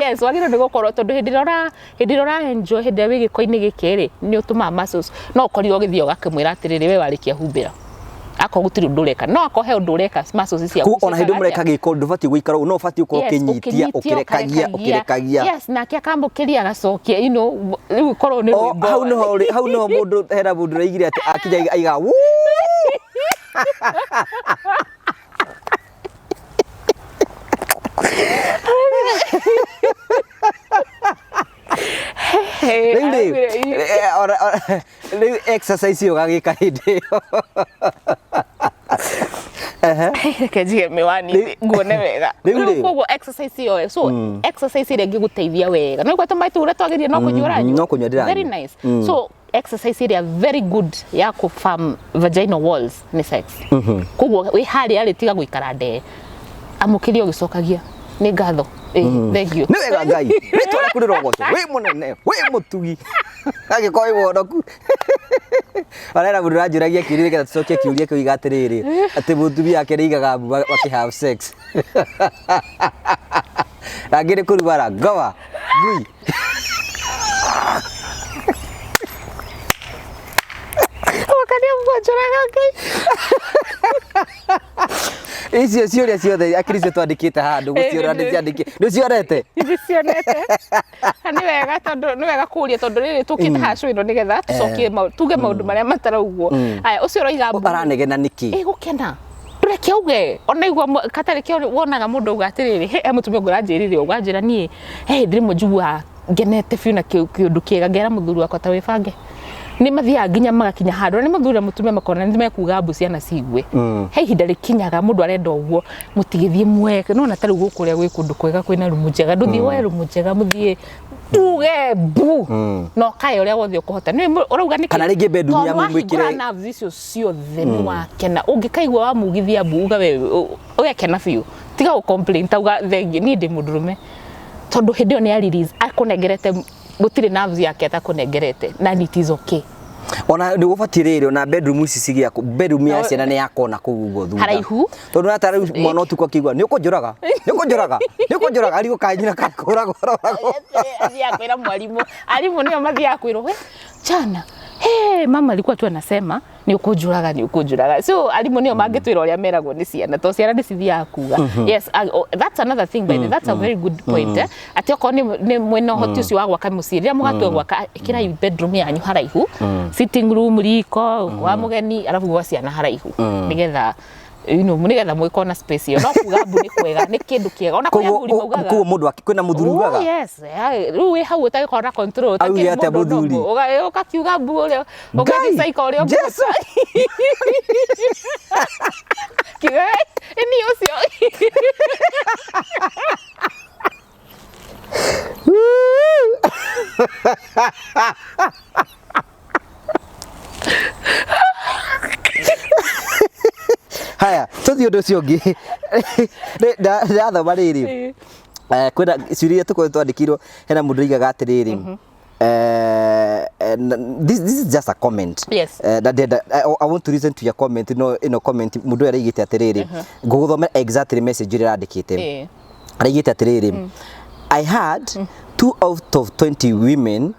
S2: Yes, wagĩrĩirwo nĩ gũkorwo, tondũ hĩndĩ ĩrĩa ũra enjoy, hĩndĩ ĩrĩa wĩ gĩko-inĩ gĩkĩ rĩ, nĩ ũtũmaga muscles, no ũkorirwo ũgĩthiĩ ũgakĩmwĩra atĩrĩrĩ, we warĩkia humbĩra, akorwo gũtirĩ ũndũ ũreka, no akorwo he ũndũ ũreka, muscles ciaku
S1: Koguo ona hĩndĩ
S2: ciĩkaga
S1: mũreka
S2: atĩa?
S1: gĩko ndũbatiĩ gũikara ũguo, no ũbatiĩ gũkorwo
S2: Yes,
S1: ũkĩnyitia,
S2: ũkĩnyitia,
S1: ũkĩrekagia, ũkĩrekagia.
S2: Yes, nake akamũkĩria agacokia, rĩu ĩkorwo nĩ
S1: O
S2: rwĩmbo.
S1: hau niho hau niho mũndũ, hena mũndũ ũraigire atĩ akinya aiga "Wuu!" Rĩu rĩ, rĩu exercise ĩyo ũgagĩka hĩndĩ ĩyo.
S2: Reke njige mĩwani nguone wega.
S1: Rĩu rĩ.
S2: Rĩu koguo exercise ĩyo, so exercise ĩrĩa ĩngĩgũteithia wega no gwata maitũ ũrĩa twageria no kũnyua ũranyua.
S1: No kũnyua ndĩranyua.
S2: Very nice. So exercise ĩrĩa very good ya kũ firm vaginal walls nĩ sex. Koguo wĩ harĩa rĩ, tiga gũikara ndee, amũkĩria ũgĩcokagia nĩ ngatho. Thank you.
S1: Nĩ wega Ngai, rĩtwa rĩaku rĩrogocwo, wĩ mũnene, wĩ mũtugi, angĩkorwo wĩ mũhonoku. Ona mũndũ ũranjũragia kĩũria, nĩgetha tũcokie kĩũria kĩu, iga atĩrĩrĩ, atĩ mũtumia wake nĩ aigaga mbu makĩ have sex, na angĩ nĩ kũrumana ngoma ngui.
S2: Wakania mwanjũraga Ngai.
S1: Icio ciũria ciothe akiri cio twandĩkĩte handũ gũciona nĩ ciandĩkĩ, nĩ cionete?
S2: Ndĩcionete. Na nĩ wega, tondũ nĩ wega kũria, tondũ rĩrĩ tũkĩte haha show ĩno nĩgetha tũcokie tuge maũndũ marĩa mataraugwo. Aya, ũcio ũroiga mbu.
S1: Aranegena nĩkĩ?
S2: Ĩ gũkena, ndũreke auge ona igua katarĩ kĩo wonaga mũndũ auga atĩrĩrĩ, he mũtumia ũngĩ ũranjĩrire ũguo, anjĩra niĩ he hĩndĩ rĩmwe njiguaga ngenete biũ na kĩũndũ kĩega, ngera mũthuri wakwa ta wĩbange. Nĩ mathiaga nginya magakinya handũ na nĩ mũthuri na mũtumia makona nĩ mekuga mbu ciana cigue. He ihinda rĩkinyaga mũndũ arenda ũguo, mũtigĩthiĩ mweke nona ta rĩu gũkũ ũrĩa gwĩ kũndũ kwega, kwĩna rumu njega, ndũthiĩ woe rumu njega, mũthiĩ uge mbu na ũkae ũrĩa wothe ũkũhota. Nĩ ũrauga nĩkĩ?
S1: Kana rĩngĩ bedroom ya
S2: Tondũ wahingũra
S1: mũmwĩkĩre-
S2: nerves icio ciothe nĩ wakena. Ũngĩkaigua wamugithia mbu, uga we ũgekena biũ, tiga gũ complain, tauga thengi niĩ ndĩ mũndũrũme, tondũ hĩndĩ ĩyo nĩ ya release akũnengerete, gũtirĩ nerves yake atakũnengerete, na it is okay.
S1: Ona nĩ gũbatiĩ rĩrĩ, ona bedroom ici cigĩakwo, bedroom ya ciana nĩ yakona kũu ũguo thutha
S2: Haraihu.
S1: Tondũ na tarĩu mwana ũtukũ akĩigua nĩ ũkũnjũraga, nĩ ũkũnjũraga, nĩ ũkũnjũraga, arigwo kanyina kakũragwo roragwo.
S2: Athiaga kwĩra mwarimũ, arimũ nĩo mathiaga kwĩrwo, we jana, hey, mama alikuwa tu anasema nĩ ũkũnjũraga, nĩ ũkũnjũraga. So arimũ nĩo mangĩtwĩra ũrĩa meragwo nĩ ciana, tondũ ciana nĩ cithiaga kuga. Yes, oh, that's another thing, by the way, that's a very good point, eh? Atĩ okorwo nĩ mwĩna ũhoti ũcio wa gwaka mũciĩ, rĩrĩa mũgatua gwaka, ĩkĩrai bedroom yanyu haraihu, sitting room, riko kwa mũgeni, arabu gwa ciana haraihu, nĩgetha nĩgetha mũgĩkorwo na space ĩyo. No kuga mbu nĩ kwega, nĩ kĩndũ kĩega, ona kũrĩ athuri maugaga.
S1: Koguo mũndũ kwĩna mũthuri
S2: Oh,
S1: ugaga.
S2: yes. Rĩu wĩ hau ũtagĩkorwo na control, ũtakĩrĩ
S1: Auge atĩa
S2: mũndũ
S1: mũthuri?
S2: ũndũ ũmwe. Ũkakiuga mbu ũrĩa
S1: Ngai,
S2: ũgagĩcaika ũrĩa
S1: Jesu.
S2: Kiuga, "Ĩ, niĩ ũcio."
S1: Haya, tũthiĩ ũndũ ũcio ũngĩ. Ndathoma rĩrĩ, kwĩna ciũria iria tũkoretwo twandĩkirwo, hena mũndũ ũigaga atĩrĩrĩ, this is just a comment. Na ndenda, I want to listen to your comment. No ĩno comment mũndũ ũyũ araigĩte atĩrĩrĩ, ngũgũthomera exactly message ĩrĩa arandĩkĩte. Araigĩte atĩrĩrĩ, "I had 2 out of 20 women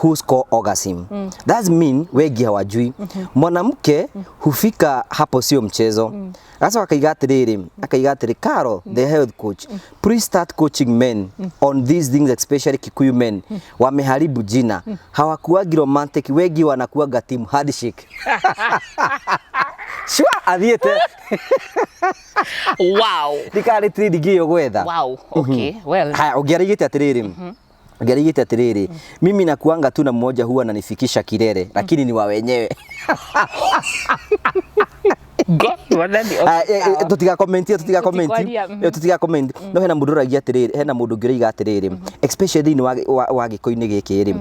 S1: who score orgasm. That's mean wengi hawajui mwanamke hufika hapo, sio mchezo." Sasa akaiga atĩrĩrĩ, "Carol the health coach, please start coaching men on these things, especially Kikuyu men. Wameharibu jina. Hawakuagi romantic, wengi wanakuaga team handshake." Sure athiĩte. Ndikarĩ training ĩyo gwetha.
S2: Wow, okay, well.
S1: Haya, ũngĩ araigĩte atĩrĩrĩ, "Mimi nakuanga tu na mmoja huwa ananifikisha kilele, lakini ni wa wenyewe." Ah, tũtiga comment ĩyo, tũtiga comment.
S2: Tũtikwaria,
S1: Ĩyo tũtiga comment. No hena mũndũ ũragia atĩrĩrĩ, hena mũndũ ũngĩ ũraiga atĩrĩrĩ, especially thĩinĩ wa gĩko-inĩ gĩkĩ rĩ,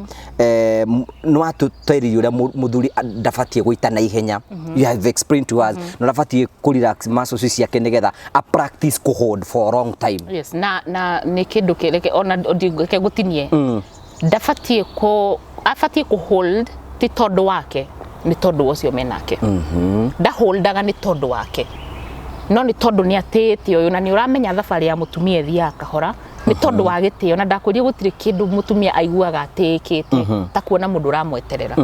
S1: nĩ watũtarĩria ũrĩa mũthuri ndabatiĩ gũita na ihenya. You have explained to us na ndabatiĩ kũ relax muscles ciake nĩgetha a practice kũ hold for a long time.
S2: Yes, na nĩ kĩndũ reke ona reke ngũtinie. Ndabatiĩ kũ abatiĩ kũ hold ti tondũ wake, nĩ tondũ wa ũcio menake. Ndaholdaga nĩ tondũ wake, no nĩ tondũ nĩ atĩĩte ũyũ, na nĩ ũramenya thabarĩ ya mũtumia ĩthiaga kahora, nĩ tondũ wa gĩtĩo. Na ndakwĩria gũtirĩ kĩndũ mũtumia aiguaga atĩĩkĩte ta kuona mũndũ ũramweterera,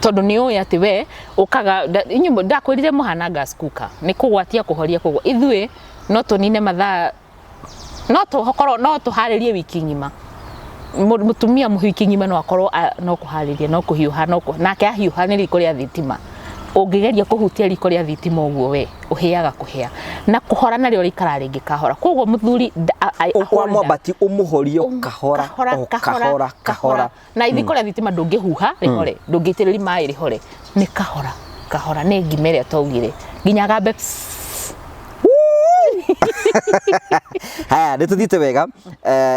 S2: tondũ nĩ ũĩ atĩ we ũkaga inyuĩ ndakwĩrire mũhana gas cooker, nĩ kũgwatia kũhoria kũgwa. Ithuĩ no tũnine mathaa, no tũkorwo no tũharĩrie wiki ng'ima. Mũtumia wiki ng'ima no akorwo no kũharĩria, no kũhiũha, no nake ahiũha nĩ riko rĩa thitima. Ũngĩgeria kũhutia riko rĩa thitima ũguo, we ũhĩaga kũhĩa na kũhora narĩo rĩikara rĩngĩ kahora. Koguo mũthuri
S1: Kwa
S2: aholda.
S1: Mwambati ũmũhorie kahora, o kahora kahora.
S2: Na riko rĩa thitima ndũngĩhuha rĩhore, ndũngĩitĩrĩria maĩ rĩhore, nĩ kahora kahora, nĩ ngima ĩrĩa twaugire nginya gambe pss.
S1: Haya, nĩ tũthiĩte wega.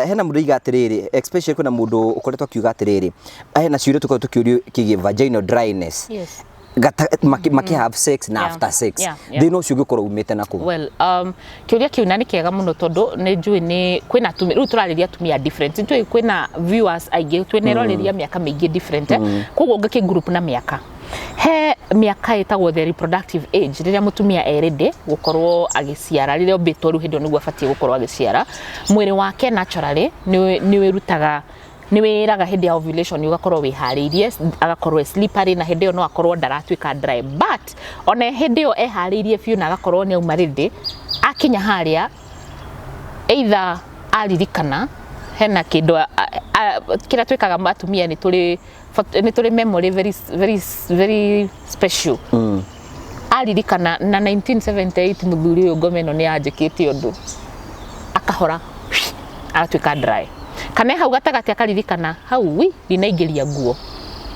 S1: Hena mũndũ oiga atĩrĩrĩ, especially kwĩna mũndũ ũkoretwo akiuga atĩrĩrĩ, hena ciũria tũkoretwo tũkĩũrio kĩgiĩ vaginal dryness gata maki have sex na after sex. Thĩna ũcio ũngĩkorwo umĩte na kũ?
S2: Well, kĩũria kĩu na nĩ kĩega mũno, tondũ nĩ njũĩ nĩ kwĩna atumia, rĩu tũrarĩria atumia different, njũĩ kwĩna viewers aingĩ, twĩna eroreri a mĩaka mĩingĩ different, koguo ngĩkĩ group na mĩaka, he mĩaka ĩtagwo the reproductive age, rĩrĩa mũtumia e ready gũkorwo agĩciara, rĩrĩa ombĩtwo rĩu hĩndĩ ĩyo nĩguo abatiĩ gũkorwo agĩciara. Mwĩrĩ wake naturally nĩ wĩrutaga, nĩ wĩraga hĩndĩ ya ovulation ũgakorwo wĩharĩirie, agakorwo e slippery, na hĩndĩ ĩyo no akorwo ndaratuĩka dry. But ona hĩndĩ ĩyo eharĩirie biũ na agakorwo nĩ auma ready, akinya harĩa, either aririkana hena kĩndũ kĩrĩa twĩkaga atumia, nĩ tũrĩ memory very very very special. Aririkana na 1978 mũthuri ũyũ ngoma ĩno nĩ anjĩkĩte ũndũ, akahora, agatuĩka dry. Kana hau gatagatĩ akaririkana hau, wi ndinaingĩria nguo,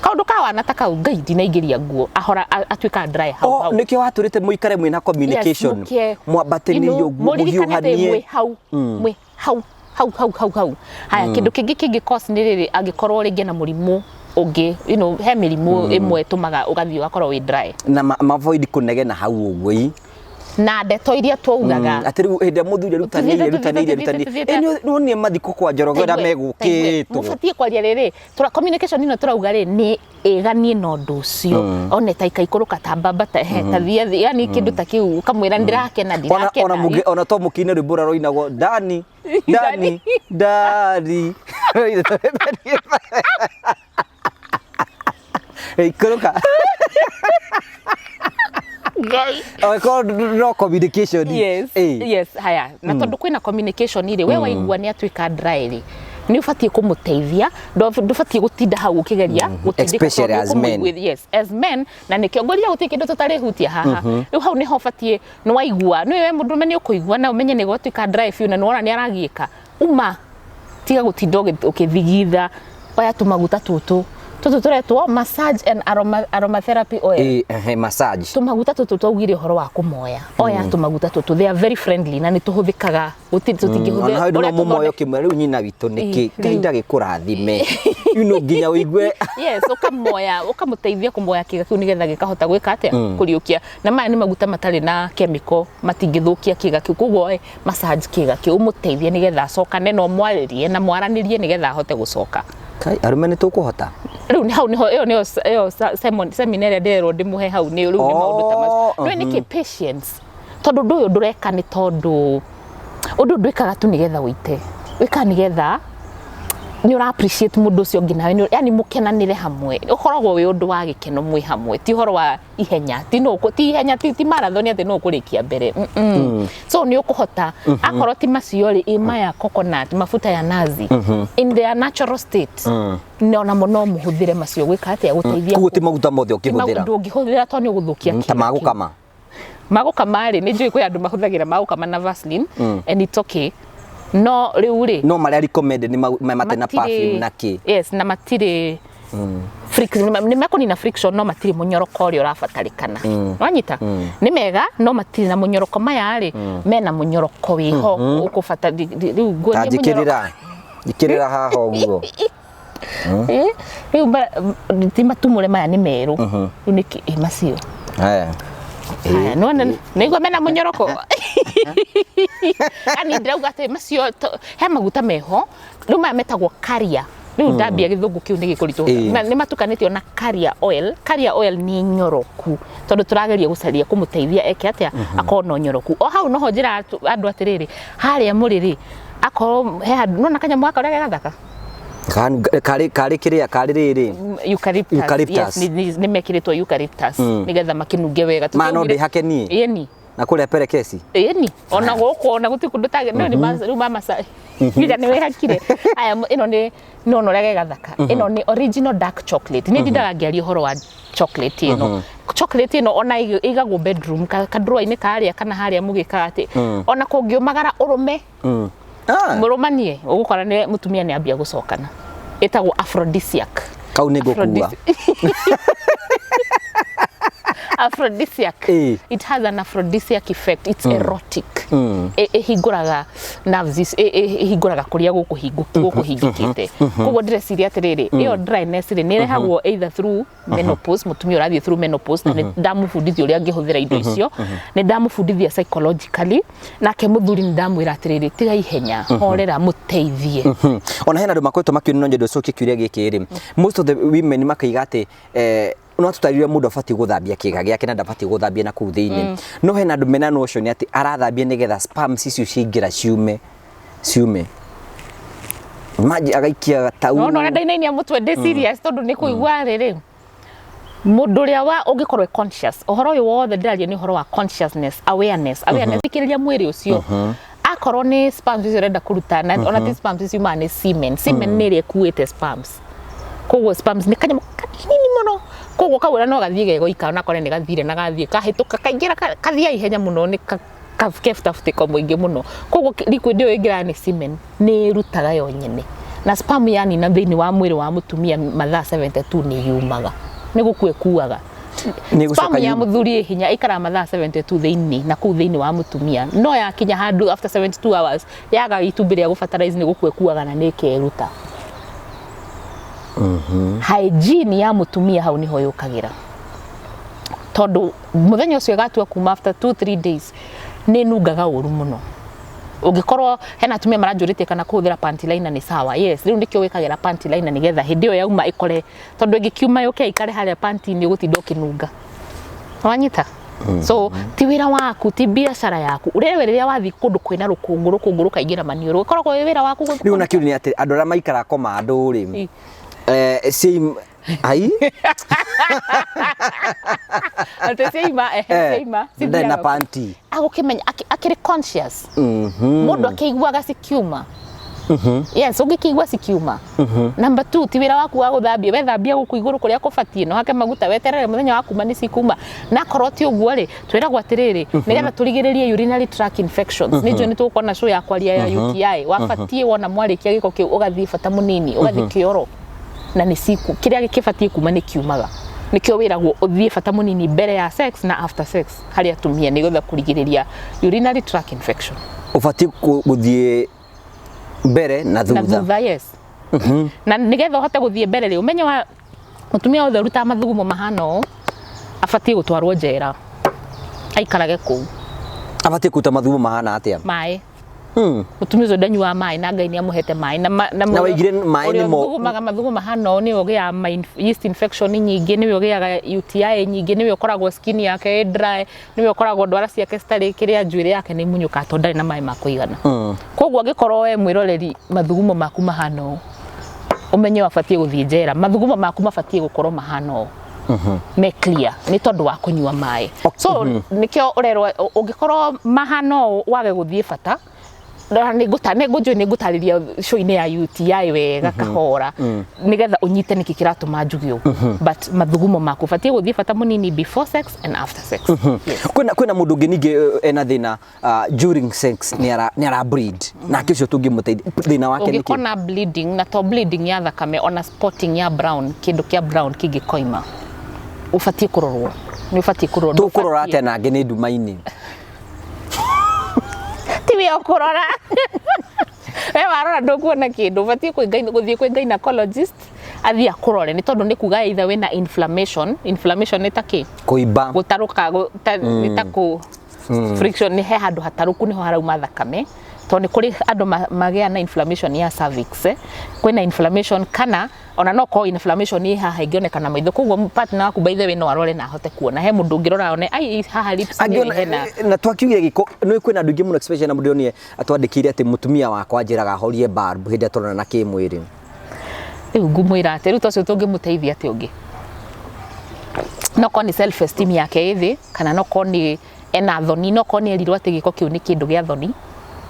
S2: kaũndũ ka wana ta kau, ngai ndinaingĩria nguo, ahora atuĩka dry hau.
S1: Oh,
S2: hau.
S1: Nĩkĩo watũrĩte mũikare mwĩna communication. Mwambatĩrĩrie ũguo.
S2: Mũririkane atĩ
S1: mũhiũhanie.
S2: Mwĩ hau, mwĩ hau hau hau hau hau. Haya, kĩndũ kĩngĩ kĩngĩ cause nĩ rĩrĩ, angĩkorwo rĩngĩ na mũrimũ ũngĩ, he mĩrimũ ĩmwe ĩtũmaga ũgathiĩ ũgakorwo wĩ dry.
S1: Na mavoid kũnegena hau ũguo i.
S2: Na ndeto iria twaugaga.
S1: Atĩ rĩu hĩndĩ ĩrĩa mũthuri erutanĩirie, erutanĩirie, erutanĩirie, ĩ nĩwonie mathiko kwa Njoroge ũrĩa megũkĩtwo.
S2: Mũbatiĩ kwaria rĩrĩ tura communication ĩno tũrauga rĩ nĩ ĩganie na ũndũ ũcio, one ta ikaikũrũka, ta mbamba, ta he ta thia thĩ, yani kĩndũ ta kĩu ũkamwĩra ndĩrakena,
S1: ona
S2: ndirakena.
S1: Ona mũngĩ ona to mũkĩine rwĩmbo ũrĩa rũinagwo, "Ndani ndani ndani ikũrũka."
S2: Ngai.
S1: Angĩkorwo no communication.
S2: Yes. Yes, haya, na tondũ kwĩna communication rĩ, we waigua nĩ atuĩka dry rĩ, nĩ ũbatiĩ kũmũteithia. Ndũbatiĩ gũtinda hau ũkĩgeria gũtindĩka
S1: Especially
S2: tondũ
S1: as men.
S2: Yes, as men. Na nĩkĩo ngwĩrire gũtirĩ kĩndũ tũtarĩhutia haha. Rĩu hau nĩho ũbatiĩ, nĩ waigua nĩ we mũndũrũme nĩ ũkũigua na ũmenye nĩ gwatuĩka dry biũ, na nĩ wona nĩ aragiĩka, uma, tiga gũtinda ũkĩthigitha. Oya tũmaguta tũtũ tũtũ tũretwo massage and aromatherapy oil.
S1: Ĩ, ehe, massage.
S2: Tũmaguta tũtũ twaugire ũhoro wa kũmoya, oya tũmaguta tũtũ, they are very friendly na nĩ tũhũthĩkaga, gũtirĩ
S1: Ona
S2: tũtingĩhũthĩra
S1: hau no
S2: ũrĩa
S1: mũmoyo kĩmwe rĩu nyina witũ nĩkĩ.
S2: Ĩ,
S1: Ngai
S2: rĩu.
S1: ndagĩkũrathime. Nginya ũigue.
S2: Yes, ũkamoya, ũkamũteithia kũmoya kĩga kĩu nĩgetha gĩkahota gwĩka atĩa, kũriũkia. Na maya nĩ maguta matarĩ na chemical, matingĩthũkia kĩga kĩu. Koguo ĩ, massage kĩga kĩu, ũmũteithie nĩgetha acokane na ũmwarĩrie na mwaranĩrie nĩgetha ahote gũcoka.
S1: Kai, arũme nĩ tũkũhota.
S2: Rĩu nĩ hau nĩho ĩyo nĩyo ĩyo seminar ĩrĩa ndĩrerwo ndĩmũhe hau nĩ rĩu nĩ maũndũ ta macio. Nĩũĩ nĩkĩ? Patience, tondũ ũndũ ũyũ ndũreka nĩ tondũ ũndũ ũyũ ndwĩkaga tu nĩgetha ũite, wĩkaga nĩgetha nĩ ũra appreciate mũndũ ũcio ũngĩ nawe, yani mũkenanĩre hamwe. Ũkoragwo wĩ ũndũ wa gĩkeno mwĩ hamwe, ti ũhoro wa ihenya, ti no ti ihenya, ti marathon atĩ no ũkũrĩkia mbere. So nĩ ũkũhota akorwo ti macio rĩ, ĩ maya coconut, mafuta ya nazi in their natural state, na onamo no mũhũthĩre macio gwĩka atĩa, gũteithia.
S1: Koguo ti maguta mothe ũkĩhũthĩra.
S2: Ndũngĩhũthĩra tondũ nĩ ũgũthũkia
S1: ta
S2: kĩga kĩu.
S1: Magũkama.
S2: Magũkama rĩ, nĩ njũĩ kwĩ andũ mahũthagĩra magũkama na Vaseline, and it's okay, no rĩu rĩ,
S1: no marĩa recommended nĩ matarĩ na perfume na kĩ.
S2: Yes, na matirĩ friction, nĩ mekũnina friction, no matirĩ mũnyoroko ũrĩa ũrabatarĩkana. Wanyita? Nĩ mega no matirĩ na mũnyoroko. Maya rĩ, mena mũnyoroko wĩho ũkũbata rĩu
S1: ta
S2: nguonie mũnyoroko.
S1: Njĩkĩrĩra, njĩkĩrĩra haha ũguo.
S2: Rĩu ti matumũre, maya nĩ merũ rĩu nĩ macio.
S1: Haya.
S2: Haya, nĩwona nĩigua mena mũnyoroko. Yani ndĩrauga atĩ macio he maguta meho rĩu, maya metagwo carrier. Rĩu ndambia gĩthũngũ kĩu nĩ gĩkũritũha. Na nĩ matukanĩtio na carrier oil. Carrier oil nĩ nyoroku, tondũ tũrageria gũcaria kũmũteithia eke atĩa, akorwo na ũnyoroku. O hau noho njĩra andũ atĩrĩrĩ, harĩa mũrĩ rĩ, akorwo he handũ nona kanyamũ gaka ũrĩa ge gathaka.
S1: Karĩ kĩrĩa karĩ rĩrĩ.
S2: Eucalyptus.
S1: Eucalyptus.
S2: Yes, nĩ mekĩrĩtwo eucalyptus nĩgetha makĩnunge wega.
S1: Ma no ndĩhake niĩ?
S2: Ĩni.
S1: Na kũrĩa perekeci.
S2: Ĩni, ona gũkũ ona gũtirĩ kũndũ tagĩ no nĩ rĩu ma maca nginya nĩ wĩhakire. Aya, ĩno nĩ nona ũrĩa ge gathaka. Ĩno nĩ original dark chocolate. Nĩ ndindaga ngĩaria ũhoro wa chocolate ĩno. Chocolate ĩno ona ĩigagwo bedroom ka drawer-inĩ karĩa kana harĩa mũgĩkaga atĩ ona kũngĩũmagara ũrũme, mũrũmanie, ũgũkora nĩ mũtumia nĩ ambia gũcokana. Ĩtagwo aphrodisiac.
S1: Kau nĩ ngũkua.
S2: Aphrodisiac. It has an aphrodisiac effect. It's erotic. Ĩhingũraga nerves ĩhingũraga kũrĩa gũkũ hingĩkĩte. Koguo ndĩreciria atĩrĩrĩ, ĩyo dryness rĩ, nĩ ĩrehagwo either through menopause, mũtumia ũrathiĩ through menopause, na nĩ ndamũbundithia ũrĩa angĩhũthĩra indo icio, nĩ ndamũbundithia psychologically, nake mũthuri nĩ ndamwĩra atĩrĩrĩ, tiga ihenya, horera, mũteithie.
S1: Ona hena andũ makoretwo makĩũria, no nyende ũcokie kĩũria gĩkĩ rĩ, most of the women makaiga atĩ no tũtarire mũndũ abatiĩ gũthambia kĩga gĩake na ndabatiĩ gũthambia na kũu thĩinĩ, no hena andũ mena notion atĩ arathambia nĩgetha sperms icio ciaingĩra ciume maji agaikia gatau.
S2: No no ndainainia mũtwe, ndĩ serious, tondũ nĩ kũigua rĩrĩ, mũndũ ũrĩa wa ũngĩkorwo e conscious, ũhoro ũyũ wothe ndĩraria nĩ ũhoro wa consciousness, awareness, thikĩrĩria mwĩrĩ ũcio. Akorwo nĩ sperms icio ũrenda kũruta, na ona ti sperms icio ciumaga, nĩ semen. Semen nĩ ĩrĩa ĩkuĩte sperms. Koguo sperms nĩ kanyamũ kanini mũno, koguo kau ona no gathiĩ gegoika, ona nĩ gathire na gathiĩ kahĩtũka kaingĩra kathiaga ihenya mũno, nĩ kebutabutĩko mũingĩ mũno. Koguo liquid ĩyo ĩngĩra nĩ semen, nĩ ĩrutaga yo nyene, na sperm yanina thĩinĩ wa mwĩrĩ wa mũtumia mathaa 72 nĩ yumaga, nĩ gũkua ĩkuaga.
S1: Nĩ gũcoka
S2: Sperm ya mũthuri ĩ hinya, ĩikaraga mathaa 72 thĩinĩ na kũu thĩinĩ wa mũtumia, no yakinya handũ after 72 hours yaga itumbĩ rĩa gũbatarize, nĩ gũkua ĩkuaga na nĩ ĩkeruta. Hygiene ya mũtumia hau nĩho yũkagĩra, tondũ mũthenya ũcio ĩgatua kuma after 2 3 days nĩ nungaga ũru mũno. Ũngĩkorwo hena atumia maranjũrĩtie kana kũhũthĩra panty liner nĩ sawa, yes, rĩu nĩkĩo wĩkagĩra panty liner, nĩgetha hĩndĩ ĩyo yauma ĩkore, tondũ ĩngĩkiuma yũke ĩikare harĩa panty-inĩ, ũgũtinda ũkĩnunga. Wanyita? So ti wĩra waku, ti biacara yaku. Ũrewe rĩrĩa wathiĩ kũndũ kwĩna rũkũngũ, rũkũngũ rũkaingĩra maniũrũ, ĩkoragwo wĩ wĩra waku
S1: Rĩu na kĩu nĩ atĩ andũ arĩa maikaraga komando rĩ, same ai.
S2: Atĩ ciaima, ehe, ciaima
S1: ndarĩ na
S2: cithiaga.
S1: Panty.
S2: Agũkĩmenya akĩrĩ conscious, mũndũ akĩiguaga cikiuma. Yes, ũngĩkĩigua cikiuma, number two, ti wĩra waku wa gũthambia. Wethambia gũkũ igũrũ kũrĩa kũbatiĩ, no hake maguta, weterere mũthenya wa kuma nĩ cikuma. Na akorwo ti ũguo rĩ, twĩragwo atĩrĩrĩ, nĩgetha tũrigĩrĩrie urinary tract infections, nĩ njũĩ nĩ tũgũkorwo na show ya kwaria ya UTI, wabatiĩ wona mwarĩkia gĩko kĩu ũgathiĩ bata mũnini, ũgathiĩ kĩoro, na nĩ ciku kĩrĩa gĩkĩbatiĩ kuma nĩ kiumaga. Nĩkĩo wĩragwo ũthiĩ bata mũnini mbere ya sex na after sex harĩ atumia, nĩgetha kũrigĩrĩria urinary tract infection.
S1: Ũbatiĩ gũthiĩ mbere na
S2: na
S1: thutha.
S2: Thutha, yes. Na nĩgetha ũhote gũthiĩ mbere rĩ, ũmenye wa mũtumia wothe ũrutaga mathugumo mahana ũũ abatiĩ gũtwarwo njera aikarage kũu.
S1: Abatiĩ kũruta mathugumo mahana atĩa?
S2: Maĩ. Mũtumia ũcio ndanyuaga maĩ na Ngai nĩ amũhete maĩ na
S1: Na waigire maĩ
S2: ũrĩa
S1: nĩmo-
S2: ũthugumaga mathugumo mahana ũũ nĩwe ũgĩaga yeast infection nyingĩ, nĩwe ũgĩaga UTI nyingĩ, nĩwe ũkoragwo skin yake ĩ dry, nĩwe ũkoragwo ndwara ciake citarĩ kĩrĩa, njuĩrĩ yake nĩ munyũkaga tondũ ndarĩ na maĩ ma kũigana. Koguo angĩkorwo we mwĩroreri mathugumo maku mahana ũũ, ũmenye wabatiĩ gũthiĩ njera. Mathugumo maku mabatiĩ gũkorwo mahana ũũ, me clear, nĩ tondũ wa kũnyua maĩ. So nĩkĩo ũrerwo ũngĩkorwo mahana ũũ wage gũthiĩ bata na nĩ ngũtarĩria show-inĩ ya UTI wega kahora nĩgetha ũnyite nĩkĩ kĩratũma njuge ũguo. But mathugumo maku ũbatiĩ gũthiĩ bata mũnini before sex and after sex, yes.
S1: Kwĩna mũndũ ũngĩ ningĩ ena thĩna during sex nĩ ara bleed, nake ũcio tũngĩmũteithia thĩna wake nĩkĩ?
S2: Ũngĩkona bleeding, na to bleeding ya thakame, ona spotting ya brown, kĩndũ kĩa brown kĩngĩkoima, ũbatiĩ kũrorwo, nĩ ũbatiĩ kũrorwo.
S1: Tũkũrora atĩa nangĩ nĩ nduma-inĩ?
S2: Ti we ũkũrora, we warora ndũkuona kĩndũ. Ũbatiĩ gũthiĩ kwĩ gynecologist athiĩ akũrore, nĩ tondũ nĩ kuga either wĩna inflammation. Inflammation nĩ ta kĩ?
S1: Kũimba.
S2: Gũtarũka, nĩ ta kũ friction, nĩ he handũ hatarũku nĩho harauma thakame, tondũ nĩ kũrĩ andũ magĩa na inflammation ya cervix, eh. Kwĩna inflammation kana ona no korwo inflammation ĩ haha ĩngĩoneka na maitho, koguo partner waku, by the way, no arore na ahote kuona. He mũndũ ũngĩrora one ai haha lips nĩ
S1: Angĩona
S2: hena.
S1: Na twakiugire gĩko nĩ kwĩna andũ aingĩ mũno, especially na mũndũ onire atwandĩkĩire atĩ mũtumia wakwa anjĩraga horie bulb hĩndĩ ĩrĩa tũronana kĩmwĩrĩ.
S2: Rĩu ngũmwĩra atĩ rĩu tocio tũngĩmũteithia atĩ ũngĩ no korwo nĩ self esteem yake ĩ thĩ, kana no korwo nĩ ena thoni, no korwo nĩ erirwo atĩ gĩko kĩu nĩ kĩndũ gĩa thoni.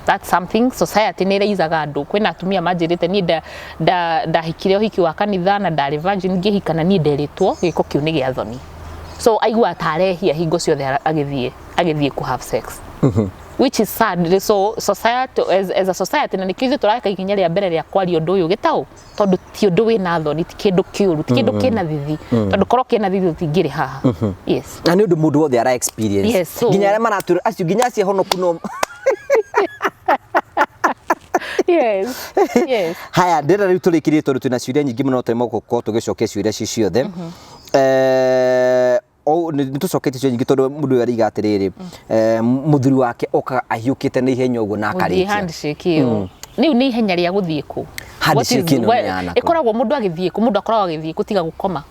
S2: That's something society nĩ ĩraizaga andũ. Kwĩna atumia manjĩrĩte, niĩ ndahikire ũhiki wa kanitha na ndarĩ virgin ngĩhika, na niĩ nderĩtwo gĩko kĩu nĩ gĩa thoni, so aigua ta arehia hingo ciothe agĩthiĩ ku have sex, which is sad. So society, as a society, na nĩkĩo ithuĩ tũraka ikinya rĩa mbere rĩa kwaria ũndũ ũyũ gĩtaũ, tondũ ti ũndũ wĩna thoni, ti kĩndũ kĩũru, ti kĩndũ kĩna thithi, tondũ korwo kĩna thithi tũtingĩrĩ haha, yes.
S1: Na nĩ ũndũ mũndũ wothe ara experience.
S2: Yes, so-
S1: Nginya arĩa maratwĩra acio, nginya acio honoku no
S2: Yes.
S1: Haya, ndĩrenda rĩu tũrĩkĩrie tondũ twĩna ciũria nyingĩ mũno, tũremwo gũkorwo tũgĩcokia ciũria ci ciothe. Nĩ tũcoketie ciũria nyingĩ tondũ mũndũ ũyũ ariga atĩrĩrĩ, mũthuri wake okaga ahiũkĩte na ihenya ũguo na
S2: gũthiĩ
S1: akarĩkia
S2: handshake ĩyo rĩu nĩ ihenya rĩa gũthiĩ kũ?
S1: Handshake
S2: What is-
S1: ĩno nĩ ya nakũ?
S2: Ĩkoragwo mũndũ agĩthiĩ kũ? Mũndũ akoragwo agĩthiĩ kũtiga gũkoma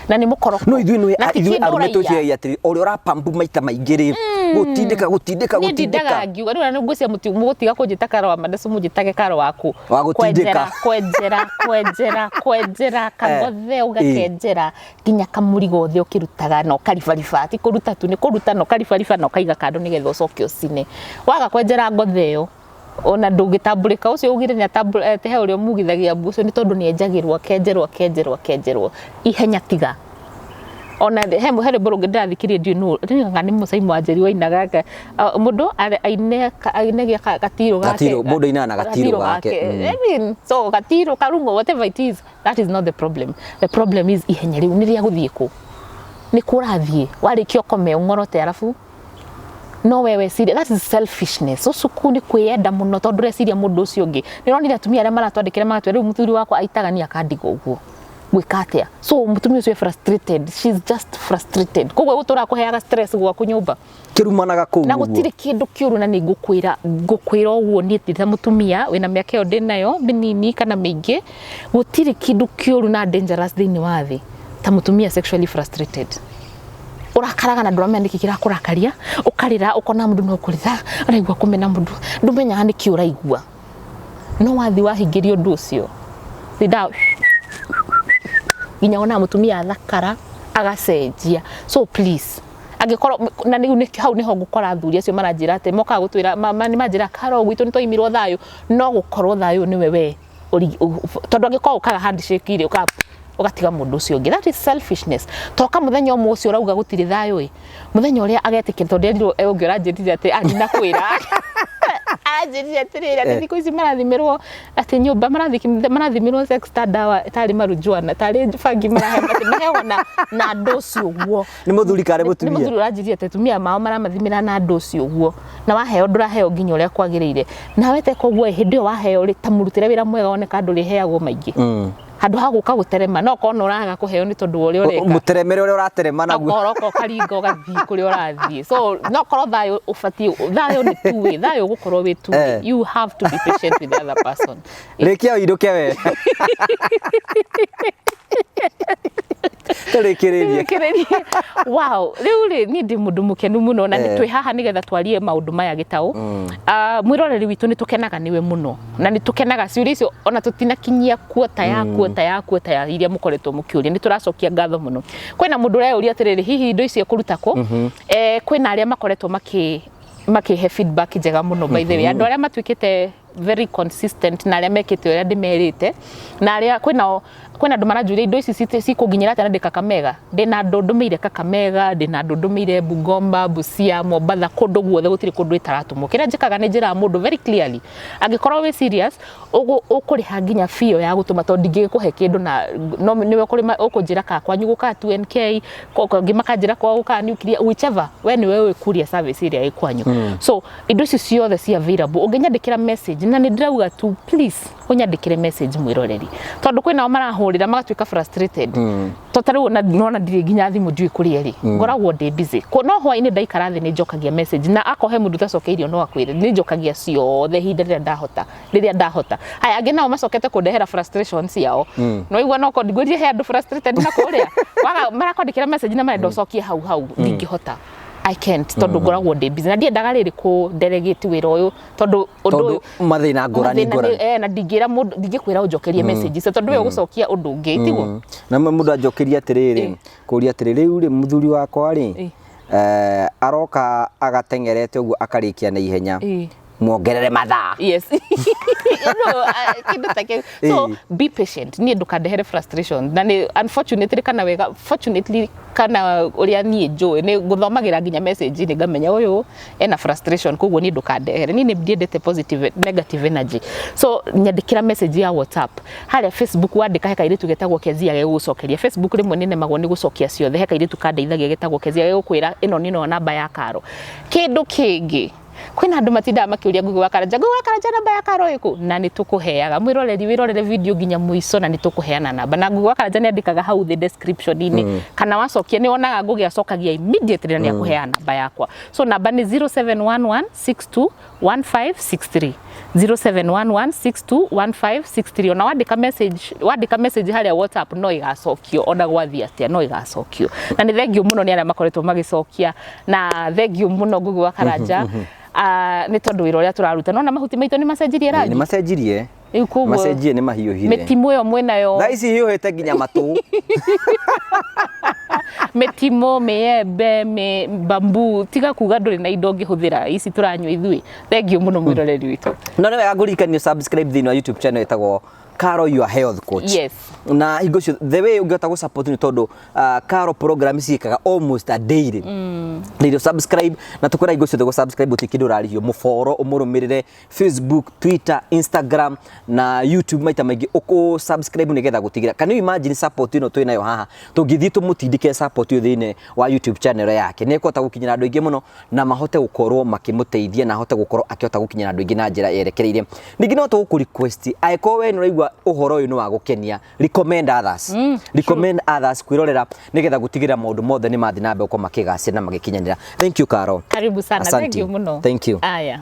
S2: na nĩ mũkoroko.
S1: No ithuĩ
S2: Na ti
S1: ithuĩ
S2: kĩndũ
S1: arũme
S2: ũraiya.
S1: twĩciragia atĩrĩ, ũrĩa ũrapambu maita maingĩ rĩ, gũtindĩka gũtindĩka
S2: Niĩ
S1: gũtindĩka.
S2: ndindaga ngiuga rĩu na ngwĩciria mũgũtiga kũnjĩta karo wa mandecu, mũnjĩtage karo waku.
S1: Wa gũtindĩka.
S2: Kwenjera, kwenjera, kwenjera, kwenjera kangothe, ũgakenjera nginya kamũrigo othe ũkĩrutaga na ũkaribariba, ti kũruta tu, nĩ kũruta na ũkaribariba na ũkaiga kando nĩgetha ũcoke ũcine. Waga kwenjera ngothe ĩyo ona ndũngĩtambũrĩka. Ũcio ugire nĩ atambũrĩka, he ũrĩa ũmugithagia mbu ũcio nĩ tondũ nĩ enjagĩrwo, akenjerwo, akenjerwo, akenjerwo. Ihenya tiga. Ona he rwĩmbo rũngĩ ndĩrathikĩrĩria, ndiũĩ nũ anga nĩ Mũcai Mwanjeri wainaga mũndũ ainagia gatirũ gake.
S1: Gatirũ, mũndũ ainaga na gatirũ gake.
S2: I mean, so gatirũ karungo, whatever it is, that is not the problem. The problem is ihenya rĩu nĩ rĩa gũthiĩ kũ, nĩ kũ ũrathiĩ? Warĩkia ũkome ũng'orote, arabu no we weciria. That is selfishness. Ũcio kũu nĩ kwĩyenda mũno, tondũ ũreciria mũndũ ũcio ũngĩ. Nĩ ũronire atumia arĩa maratwandĩkĩra magatwĩra, rĩu mũthuri wakwa aitaga niĩ akandiga ũguo, gwĩka atĩa? So mũtumia ũcio e frustrated, she's just frustrated, koguo gũtũra kũheaga stress gwaku nyũmba.
S1: Kĩrumanaga kũu
S2: Na
S1: ũguo.
S2: Gũtirĩ kĩndũ kĩũru, na nĩ ngũkwĩra ũguo niĩ ndĩ ta mũtumia wĩna mĩaka ĩyo ndĩ nayo mĩnini kana mĩingĩ, gũtirĩ kĩndũ kĩũru na dangerous thĩinĩ wa thĩ ta mũtumia sexually frustrated. Ũrakaraga na ndũramenya nĩkĩ kĩrakũrakaria, ũkarĩra, ũkona mũndũ no kũrĩra, ũraigua kũmena mũndũ, ndũmenyaga nĩkĩ ũraigua, no wathi wahingĩria ũndũ ũcio tindaga nginya wonaga mũtumia athakara agacenjia. So please, angĩkorwo na rĩu nĩ hau nĩho ngũkora athuri acio maranjĩra atĩ mokaga gũtwĩra nĩ manjĩra karo gwitũ nĩ twaimirwo thayũ, no gũkorwo thayũ nĩwe we tondũ angĩkorwo ũkaga handshake rĩ, ũkaga ũgatiga mũndũ ũcio ũngĩ, that is selfishness. Toka mũthenya ũmwe ũcio ũrauga gũtirĩ thayũ ĩ, mũthenya ũrĩa agetĩkĩra, tondũ erirwo ũngĩ ũranjĩrire atĩ ndinakwĩra. Aranjĩrire atĩrĩrĩ, atĩ thikũ ici marathimĩrwo atĩ nyũmba marathimĩrwo sex ta ndawa tarĩ marijuana, tarĩ bangi marahe, atĩ maheagwo na ndoci ũguo.
S1: Nĩ mũthuri kana nĩ
S2: Nĩ
S1: mũtumia?
S2: Mũthuri ũranjĩrire atĩ atumia mao maramathimĩra na ndoci ũguo, na waheo ndũraheo nginya ũrĩa kwagĩrĩire. Nawe teka ũguo ĩ, hĩndĩ ĩyo waheo rĩ, ta mũrutĩre wĩra mwega wone kana ndũrĩheagwo maingĩ, handũ ha gũka gũterema. No korwo ũraga kũheo nĩ tondũ wa ũrĩa ũreka.
S1: Mũteremere ũrĩa ũraterema naguo.
S2: Ũkoroka ũkaringa ũgathiĩ kũrĩa ũrathiĩ. So no korwo thayũ ũbatiĩ, thayũ nĩ two way, thayũ ũgũkorwo wĩ two way. You have to be patient with the other person.
S1: Rĩkia ũinũke we. Tũrĩkĩrĩrie.
S2: Rĩkĩrĩrie. Wow, rĩu rĩ, niĩ ndĩ mũndũ mũkenu mũno na twĩ haha nĩgetha twarie maũndũ maya gĩtaũ. Ah, mwĩroreri witũ, nĩ tũkenaga nĩwe mũno na nĩ tũkenaga ciũria icio, ona tũtinakinyia kuota ya kuota ya kuota ya iria mũkoretwo mũkĩũria. Nĩ tũracokia ngatho mũno. Kwĩna mũndũ ũreyũria atĩrĩrĩ, hihi indo ici ekũruta kũ? Kwĩna arĩa makoretwo makĩhe feedback njega mũno. By the way, andũ arĩa matuĩkĩte very consistent na arĩa mekĩte ũrĩa ndĩmerĩte na arĩa kwĩna andũ maranjũria indo ici cikũnginyĩra atĩa na ndĩ Kakamega. Ndĩna andũ ndũmĩire Kakamega, ndĩna andũ ndũmĩire Bungoma, Busia, Mombatha, kũndũ guothe, gũtirĩ kũndũ ĩtaratũmwo. Kĩrĩa njĩkaga, nĩ njĩraga mũndũ very clearly, angĩkorwo wĩ serious, ũkũrĩha nginya fee ĩyo ya gũtũma, tondũ ndingĩkũhe kĩndũ na no nĩwe ũkũrĩma. Ũkũnjĩra kana kwanyu gũkaga 2NK, kangĩ makanjĩra kwao gũkaga nuclear, whichever, we nĩwe ũĩ courier service ĩrĩa ĩ kwanyu. So indo ici ciothe ci available ũngĩnyandĩkĩra message, na nĩ ndĩrauga tu, please ũnyandĩkĩre message, mwĩroreri, tondũ kwĩnao marahũrĩra magatuĩka frustrated. To ta rĩu ona nona ndirĩ nginya thimũ, ndiũĩ kũrĩa ĩrĩ, ngoragwo ndĩ busy. No hwaĩ-inĩ ndaikara thĩ nĩ njokagia message, na akorwo he mũndũ ũtacokeirio no akwĩre, nĩ njokagia ciothe ihinda rĩrĩa ndahota, rĩrĩa ndahota. Haya, angĩ nao macokete kũndehera frustration ciao. No igua no ngwĩrire he andũ frustrated na kũrĩa waga marakwandĩkĩra message na marenda ũcokie hau hau. Ndingĩhota, I can't, tondũ ngoragwo ndĩ busy na ndiendaga rĩrĩ kũ delegate wĩra ũyũ, tondũ ũndũ
S1: tondũ
S2: ũyũ
S1: mathĩna ngũrani
S2: mathĩna
S1: ngũrani.
S2: Na ndingĩra mũndũ, ndingĩkwĩra ũnjokerie message icio, tondũ we ũgũcokia ũndũ ũngĩ, tiguo?
S1: Na mũndũ anjokeria atĩrĩrĩ, kũria atĩrĩ, rĩu rĩ, mũthuri wakwa rĩ, aroka agateng'erete ũguo akarĩkia na ihenya, muongerere mathaa.
S2: Yes, no, kĩndũ ta kĩu. So be patient. Niĩ ndũkandehere frustration. Na nĩ unfortunately kana wega, fortunately kana ũrĩa niĩ njũĩ, nĩ gũthomagĩra nginya message nĩ ngamenya ũyũ ena frustration, koguo niĩ ndũkandehere. Niĩ nĩ ndiendete positive negative energy. So nyandĩkĩra message ya WhatsApp. Harĩa Facebook wandĩka, he kairĩtu getagwo Kezia gegũgũcokeria. Facebook rĩmwe nĩ nemagwo nĩ gũcokia ciothe, he kairĩtu kandeithagia getagwo Kezia gegũkwĩra ĩno nĩ ĩno namba ya Karo. Kĩndũ kĩngĩ, kwĩna andũ matindaga makĩũria Ngugi wa Karanja, Ngugi wa Karanja, namba ya Karo ĩkũ? Na nĩ tũkũheaga. Mwĩroreri, wĩrorere video nginya mũico na nĩ tũkũheana namba, na Ngugi wa Karanja nĩ andĩkaga hau thĩ description-inĩ, kana wacokia nĩ wonaga Ngugi acokagia immediately na nĩ akũheaga namba yakwa. So namba nĩ 0711621563, 0711621563. Ona wandĩka message harĩa WhatsApp no ĩgacokio, ona gwathiĩ atĩa no ĩgacokio. Na nĩ thengio mũno nĩ arĩa makoretwo magĩcokia, na thengio mũno Ngugi wa Karanja, nĩ tondũ wĩra ũrĩa tũraruta. Nona mahuti maitũ nĩ macenjirie
S1: Nĩ
S2: rangi.
S1: Macenjirie.
S2: Rĩu koguo
S1: Macenjie, nĩ mahiũhire.
S2: Mĩtimũ ĩyo mwĩnayo.
S1: Thaa ici hiũhĩte nginya matũ.
S2: Mĩtimũ, mĩembe, bamboo, tiga kuga ndũrĩ na indo ũngĩhũthĩra ici tũranyua ithuĩ. Thengio mũno, mwĩroreri witũ.
S1: No nĩ wega ngũririkanie subscribe thĩinĩ wa YouTube channel ĩtagwo Caro Your Health Coach. Na hingo cio the way ũngĩhota gũ support nĩ tondũ Caro program ciĩkaga almost a daily. Daily subscribe, na tũkwĩra hingo ciothe gũ subscribe gũtirĩ kĩndũ ũrarĩhio. Mũboro ũmũrũmĩrĩre Facebook, Twitter, Instagram na YouTube maita maingĩ, ũkũ subscribe nĩgetha gũtigĩra. Can you imagine support ĩno twĩ nayo haha? Tũngĩthiĩ tũmũtindĩke support ĩyo thĩinĩ wa YouTube channel yake, nĩ ekũhota gũkinyĩra andũ aingĩ mũno na mahote gũkorwo makĩmũteithia na ahote gũkorwo akĩhota gũkinyĩra andũ aingĩ na njĩra yerekereire. Ningĩ no tũgũkũ request, angĩkorwo we nĩ ũraigua ũhoro ũyũ nĩ wa gũkenia, recommend others, recommend others kwĩrorera nĩgetha gũtigĩrĩra maũndũ mothe nĩ mathiĩ na mbere gũkorwo makĩgacĩra na magĩkinyanĩra. Thank you, Caro.
S2: Karibu sana.
S1: Asante.
S2: Thank you mũno.
S1: Thank you.
S2: Aya.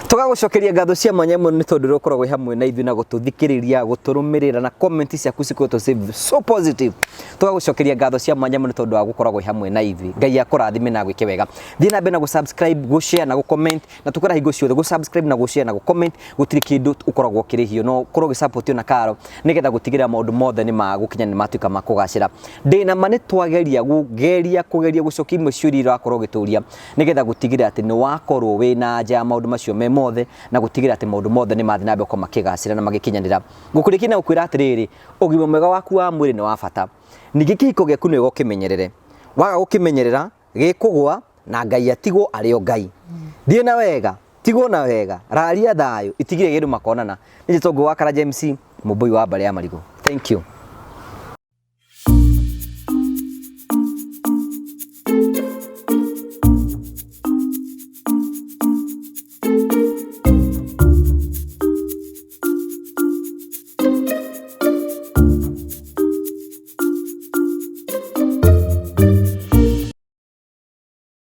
S1: Tũgagũcokeria ngatho cia mwanya mũno nĩ tondũ ũrĩa ũkoragwo wĩ hamwe na ithuĩ na gũtũthikĩrĩria, gũtũrũmĩrĩra, na comment ciaku cikoretwo ci so positive. Tũgagũcokeria ngatho cia mwanya mũno tondũ wa gũkoragwo wĩ hamwe na ithuĩ. Ngai akũrathime na agwĩke wega. Thiĩ na mbere na gũ-subscribe, gũ-share na gũ-comment, na tũkwĩra hingo ciothe gũ-subscribe na gũ-share na gũ-comment gũtirĩ kĩndũ ũkoragwo ũkĩrĩhio, no ũkorwo ũgĩsupport na Karo nĩgetha gũtigĩrĩra maũndũ mothe nĩ magũkinya, nĩ matuĩka ma kũgacĩra. Ndĩna ma nĩ twageria kũgeria kũgeria gũcokia imwe ciũria iria ũrakorwo ũgĩtũria, nĩgetha gũtigĩrĩra atĩ nĩ wakorwo wĩna anja ya maũndũ macio me mothe, na gũtigĩrĩra atĩ maũndũ mothe nĩ mathiĩ na mbere gũkorwo makĩgacĩra na magĩkinyanĩra. Ngũkũrĩkia na gũkwĩra atĩrĩrĩ, ũgima mwega waku wa mwĩrĩ nĩ wa bata. Ningĩ kĩhiko gĩaku nĩ wega ũkĩmenyerere. Waga gũkĩmenyerera gĩkũgwa na Ngai atigwo arĩ o Ngai. Thiĩ na wega. Tigwo na wega, raria thayũ, itigire gĩndũ makonana. Nĩ njĩtwo Ngũgũ wa Karanja MC, mũmbũi wa mbarĩ ya marigũ. Thank you.